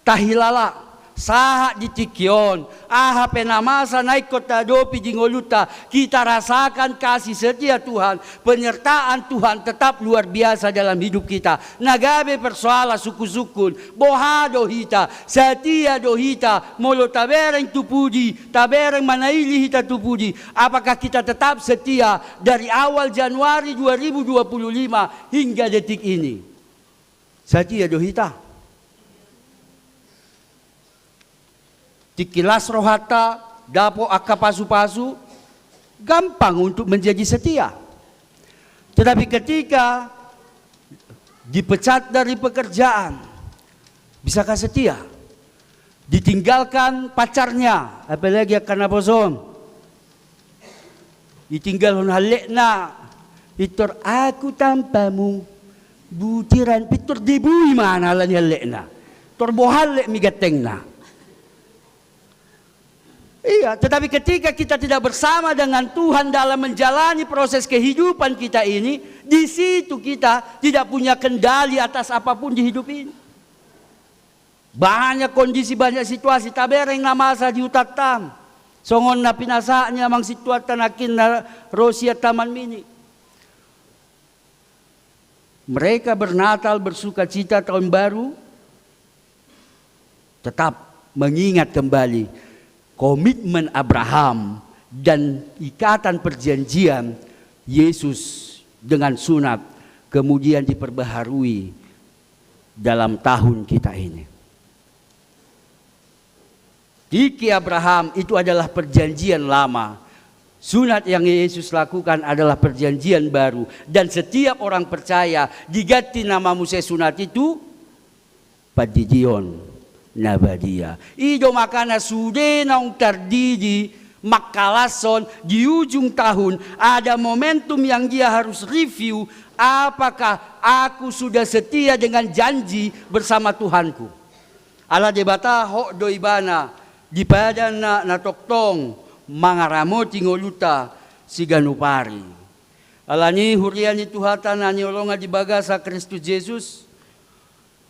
tahilala, sahat di tingki on, aha pe na masa na ingkon tahadopi di ngolunta, kita rasakan kasih setia Tuhan, penyertaan Tuhan tetap luar biasa dalam hidup kita. Na gabe persoalan sungkun-sungkun, boha do hita, setia do hita, molo tabereng tu pudi, tabereng manaili hita tu pudi, apakah kita tetap setia dari awal Januari dua ribu dua puluh lima hingga detik ini? Setia do hita? Tingki las rohanta, dapot angka pasu-pasu, gampang untuk menjadi setia. Tetapi ketika dipecat dari pekerjaan, bisakah setia? Ditinggalkan pacarnya, apalagi angka naposo on. Ditinggalhon hallekna, pintor aku tanpamu butiran, pintor debui ma na ala ni hallekna. Tor boha hallek ma i gantengna. Iya, tetapi ketika kita tidak bersama dengan Tuhan dalam menjalani proses kehidupan kita ini, di situ kita tidak punya kendali atas apapun di hidup ini. Banyak kondisi, banyak situasi, tabereng na masa di hutanta. Songon na pinasahat ni amang sintuanta nangkin na ro sian Taman Mini. Mereka bernatal, bersukacita tahun baru, tetap mengingat kembali komitmen Abraham dan ikatan perjanjian Yesus dengan sunat, kemudian diperbaharui dalam tahun kita ini. Tingki Abraham itu adalah perjanjian lama. Sunat yang Yesus lakukan adalah perjanjian baru. Dan setiap orang percaya diganti nama muse sunat itu, pandidion na badia. I do makana sude naung tardidi mangkalashon di ujung tahun, ada momentum yang dia harus review, apakah aku sudah setia dengan janji bersama Tuhanku? Ala Debata hot do ibana di padanna na tongtong mangaramoti ngolunta siganup ari. Alani huria ni Tuhanta na hinaholongan di bagasan Kristus Jesus,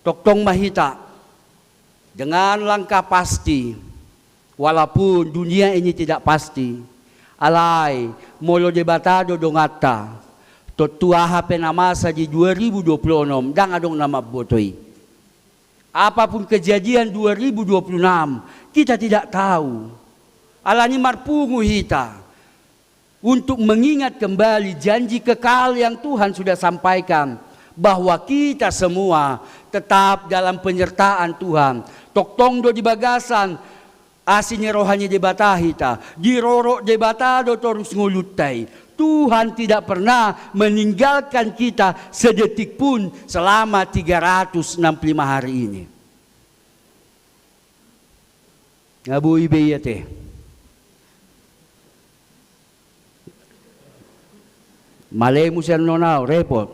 tongtong ma hita dengan langkah pasti, walaupun dunia ini tidak pasti. Alai, molo Debata do donganta, tontu aha pe na masa di dua ribu dua puluh enam, ndang adong na mamboto i. Apapun kejadian dua ribu dua puluh enam, kita tidak tahu. Alani marpungu hita untuk mengingat kembali janji kekal yang Tuhan sudah sampaikan, bahwa kita semua tetap dalam penyertaan Tuhan. Tongtong do di bagasan asi ni roha ni Debata hita, dirorot Debata do torus ngolunta i. Tuhan tidak pernah meninggalkan kita sedetik pun selama tiga ratus enam puluh lima hari ini. Nga boi be i ate. Male muse annon au, repot.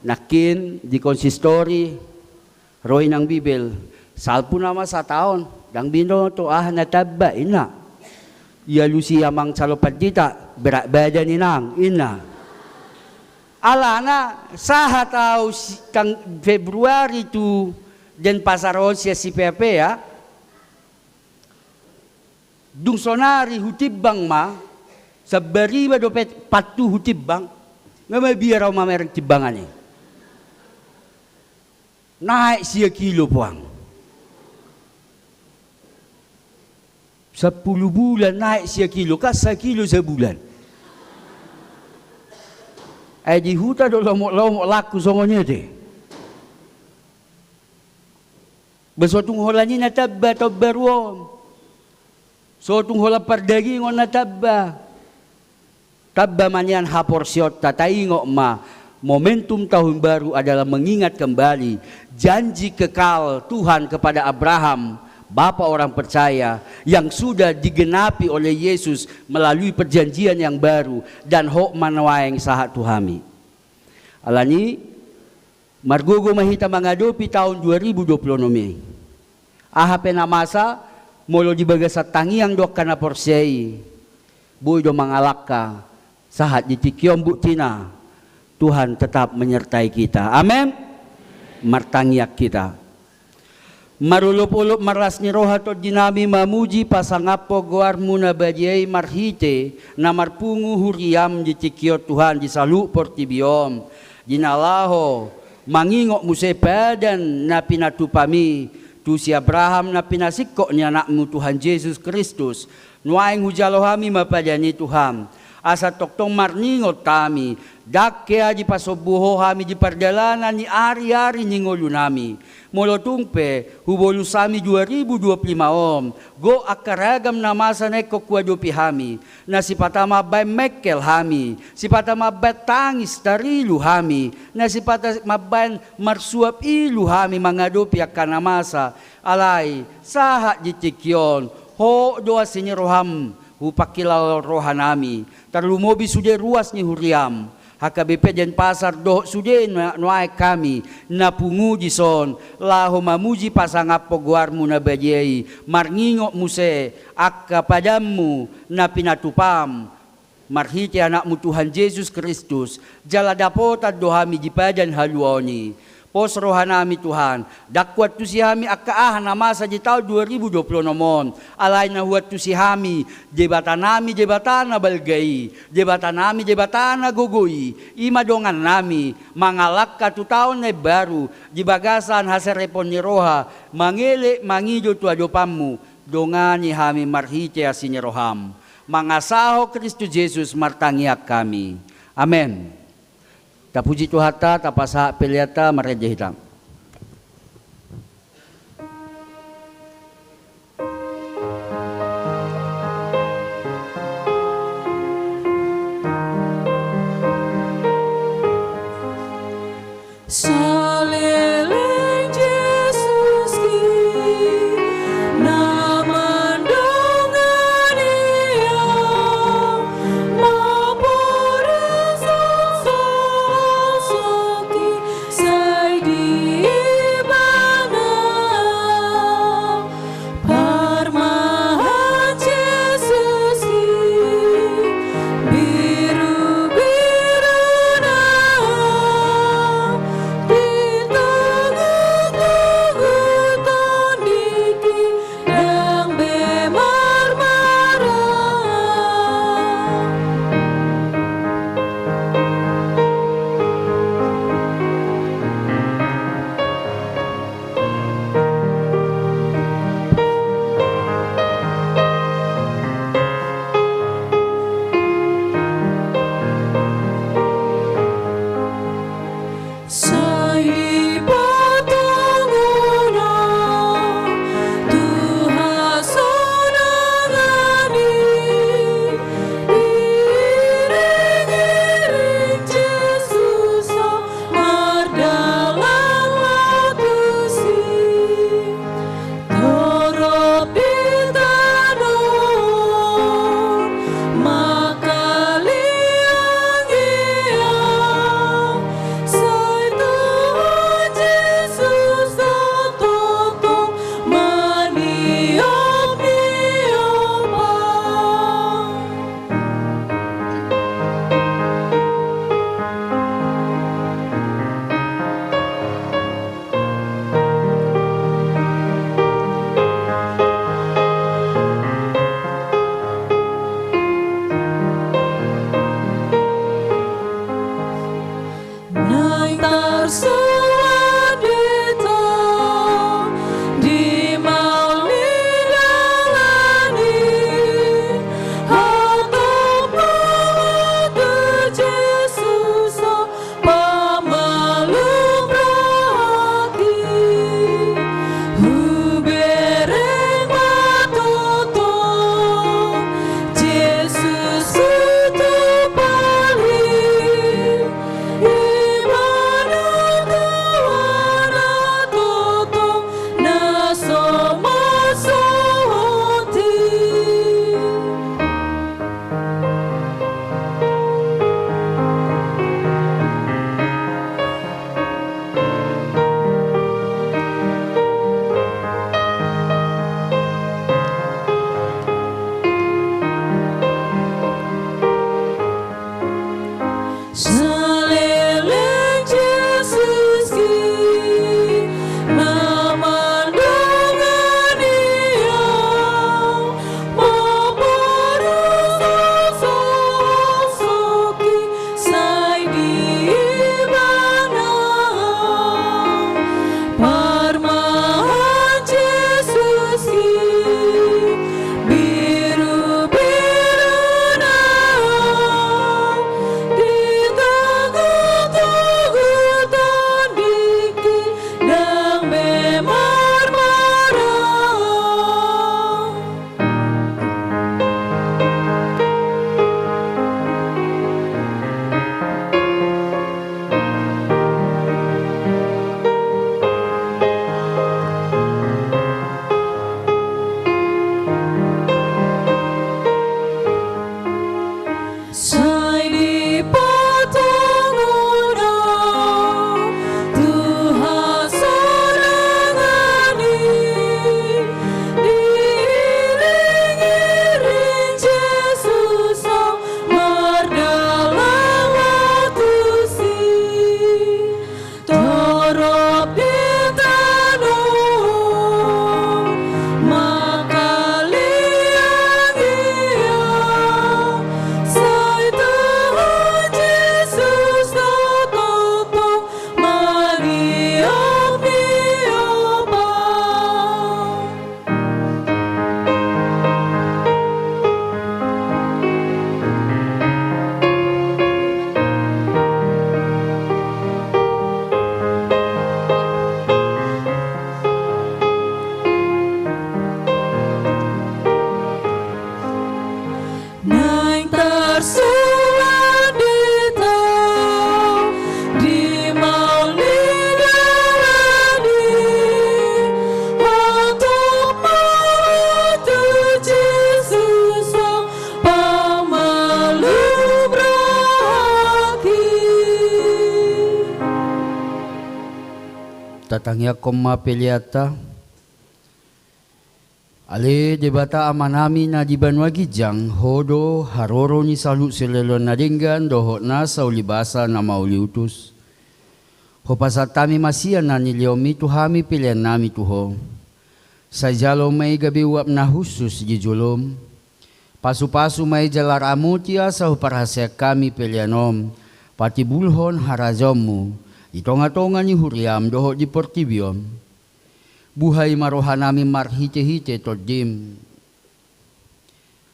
Nangkin di konsistori, ro inang Bibel, salpu nama sataon, ndang binoto aha na tamba, inna. Ialusi amang calon pandita, berat badan inang, inna. Alana, sahat au si-, tang Februari tu Denpasar on sian Sipea-pea, dung sonari hutimbang ma, sambariba dope pattu hutimbang, nga mabiar au mamereng timbangan i. Naek sia kilo puang. Sampulu bulan naek sia kilo, kan sakilo sabulan. Ai di huta do lomok-lomok laku songon i ate. Ba so tung holan i na tamba taon baru on. So tung holan pardagingon na tamba. Tamba ma nian haporseaonta, taingot ma, momentum tahun baru adalah mengingat kembali janji kekal Tuhan kepada Abraham, bapa orang percaya, yang sudah digenapi oleh Yesus melalui perjanjian yang baru, dan hot ma nuaeng sahat tu hami. Alani, margogo ma hita mangadopi taon dua ribu dua puluh enam i. Aha pe na masa, molo di bagasan tangiang do angka na porsea i, boi do mangalangka sahat di tingki on. Buktina, Tuhan tetap menyertai kita. Amen. Martangiang hita. Marolop-olop marlas ni roha tondinami mamuji pasangaphon goarmu na badia i marhite na marpungu huriam di tingki on Tuhan, di saluhut portibi on. Di na laho mangingot muse padan na pinatupami tu si Abraham na pinasingkop ni anakmu Tuhan Jesus Kristus. Nuaeng hujalo hami ma padan i Tuhan. Asa tongtong marningot hami, ndang hea dipasombu ho hami di pardalanan ni ari-ari ni ngolunami. Molo tung pe hubolus hami dua ribu dua puluh lima on, gok angka ragam na masa na ingkon huadopi hami, na sipata mambaen mengkel hami, sipata mambaen tangis tarilu hami, na sipata mambaen marsuap ilu hami mangadopi angka na masa. Alai, sahat di tingki on, hot do asi ni roham hupangkilala rohanami, tarlumobi sude ruas ni huriam, H K B P Denpasar dohot sude na nuaeng hami na pungu dison, laho mamuji pasangaphon goarmu na badia i, marningot muse angka padanmu na pinatupam, marhite anakmu Tuhan Jesus Kristus, jala dapotan do hami di padan haluaon i. Pos rohanami Tuhan, ndang huantusi hami angka aha na masa di taon dua ribu dua puluh enam on, alai na huantusi hami, Debatanami Debata na balga i, Debatanami Debata na gogo i, i ma dongannami, mangalangka tu taon na imbaru, di bagasan haserepon ni roha, mangelek mangido tu adopanmu, dongani hami marhite asi ni roham. Mangasahon Kristus Jesus martangiang hami. Amen. Tapuji Tuhanta, tapasahat peleanta, marende hita. Saleleng Jesus i na mandongani au, mamporsongon sosokki sai di Tatangiangkon ma peleanta. Ale Debata Amanami na di banua ginjang, Ho do haroro ni saluhut silehon na denggan dohot nasa ulibasa na mauliutus. Hupasahat hami ma sian na nilehonMi tu hami peleannami tu Ho. Sai jalo ma i gabe uap na hushus di joloM. Pasupasu ma i jala ramoti asa huparhaseang hami pelean on patimbulhon harajaonMu di tongatonga ni huriaM dohot di portibi on. Buhai ma rohanami marhitehite TondiM,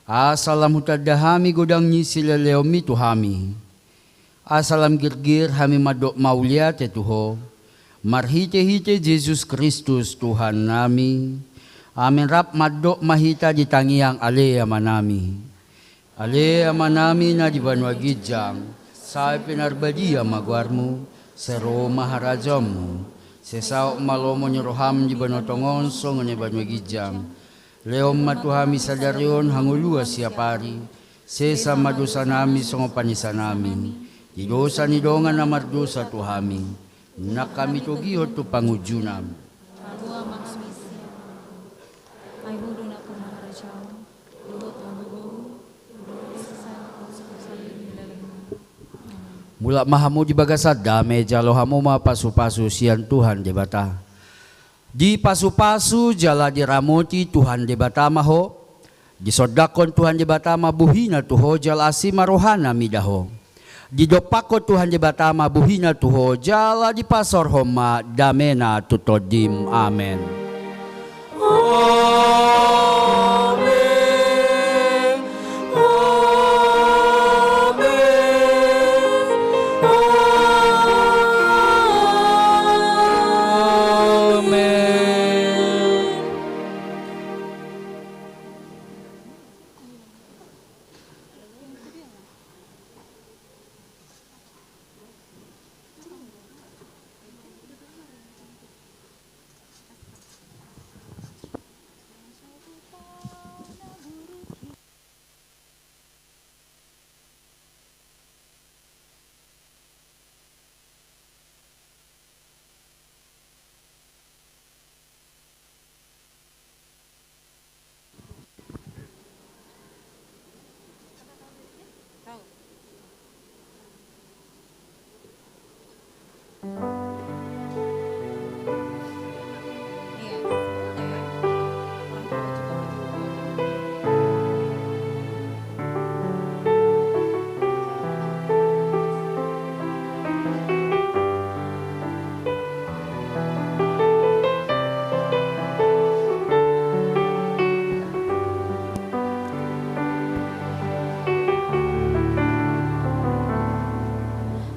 asa lam hutanda hami godang ni silehonMi tu hami. Asa lam girgir hami mandok mauliate tu Ho, marhitehite Jesus Kristus Tuhannami. Amen. Rap mandok ma hita di tangiang Ale Amanami. Ale Amanami na di banua ginjang, sai pinarbadia ma goarMu, sai ro ma harajaonMu, sai saut ma lomo ni rohaM di banua tonga on songon na di banua ginjang. Lehon ma tu hami sadari on hangoluan siapari, sesa ma dosanami songon panesanami di dosa ni dongan na mardosa tu hami. Unang hami togihon tu pangunjunan. Palua ma hami sian pangunjunan. Ai Ho do nangkin harajaon, dohot hagogoon, dohot hasesaan on songon sahali ni lelengna. Amen. Mulak ma hamu di bagasan dame, jalo hamu ma pasupasu sian Tuhan Debata. Dipasupasu jala diramoti Tuhan Debata ma ho. Disondangkon Tuhan Debata ma bohiNa tu ho jala asi ma rohaNa mida ho. Didompakkon Tuhan Debata ma bohiNa tu ho jala dipasaorhon ma dameNa tu tondim. Amen. Amen. Amen. Amen.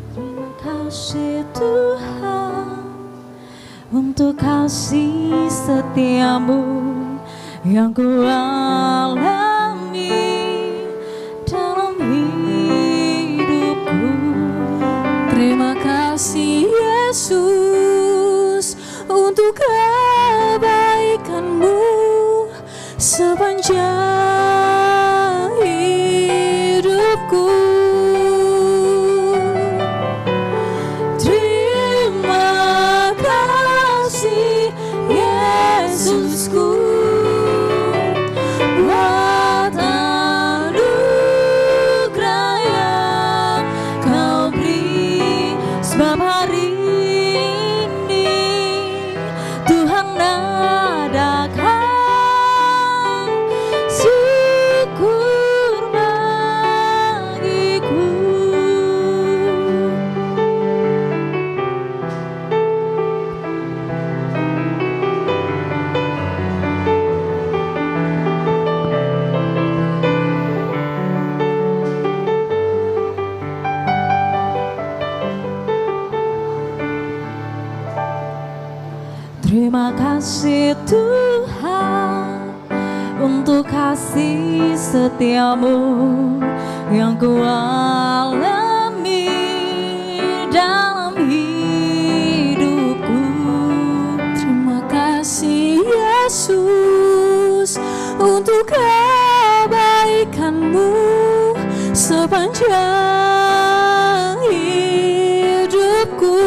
Terima kasih Tuhan untuk kasih setiamu yang kualami dalam hidupku. Terima kasih Yesus untuk kebaikanmu sepanjang hidupku. Terima kasih Yesusku, buat anugerah yang kau beri. Sebab hari ini Tuhan adakan syukur bagiku. Terima kasih Tuhan untuk kasih setiamu yang kualami dalam hidupku. Terima kasih Yesus untuk kebaikanmu sepanjang hidupku.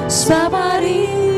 Sapari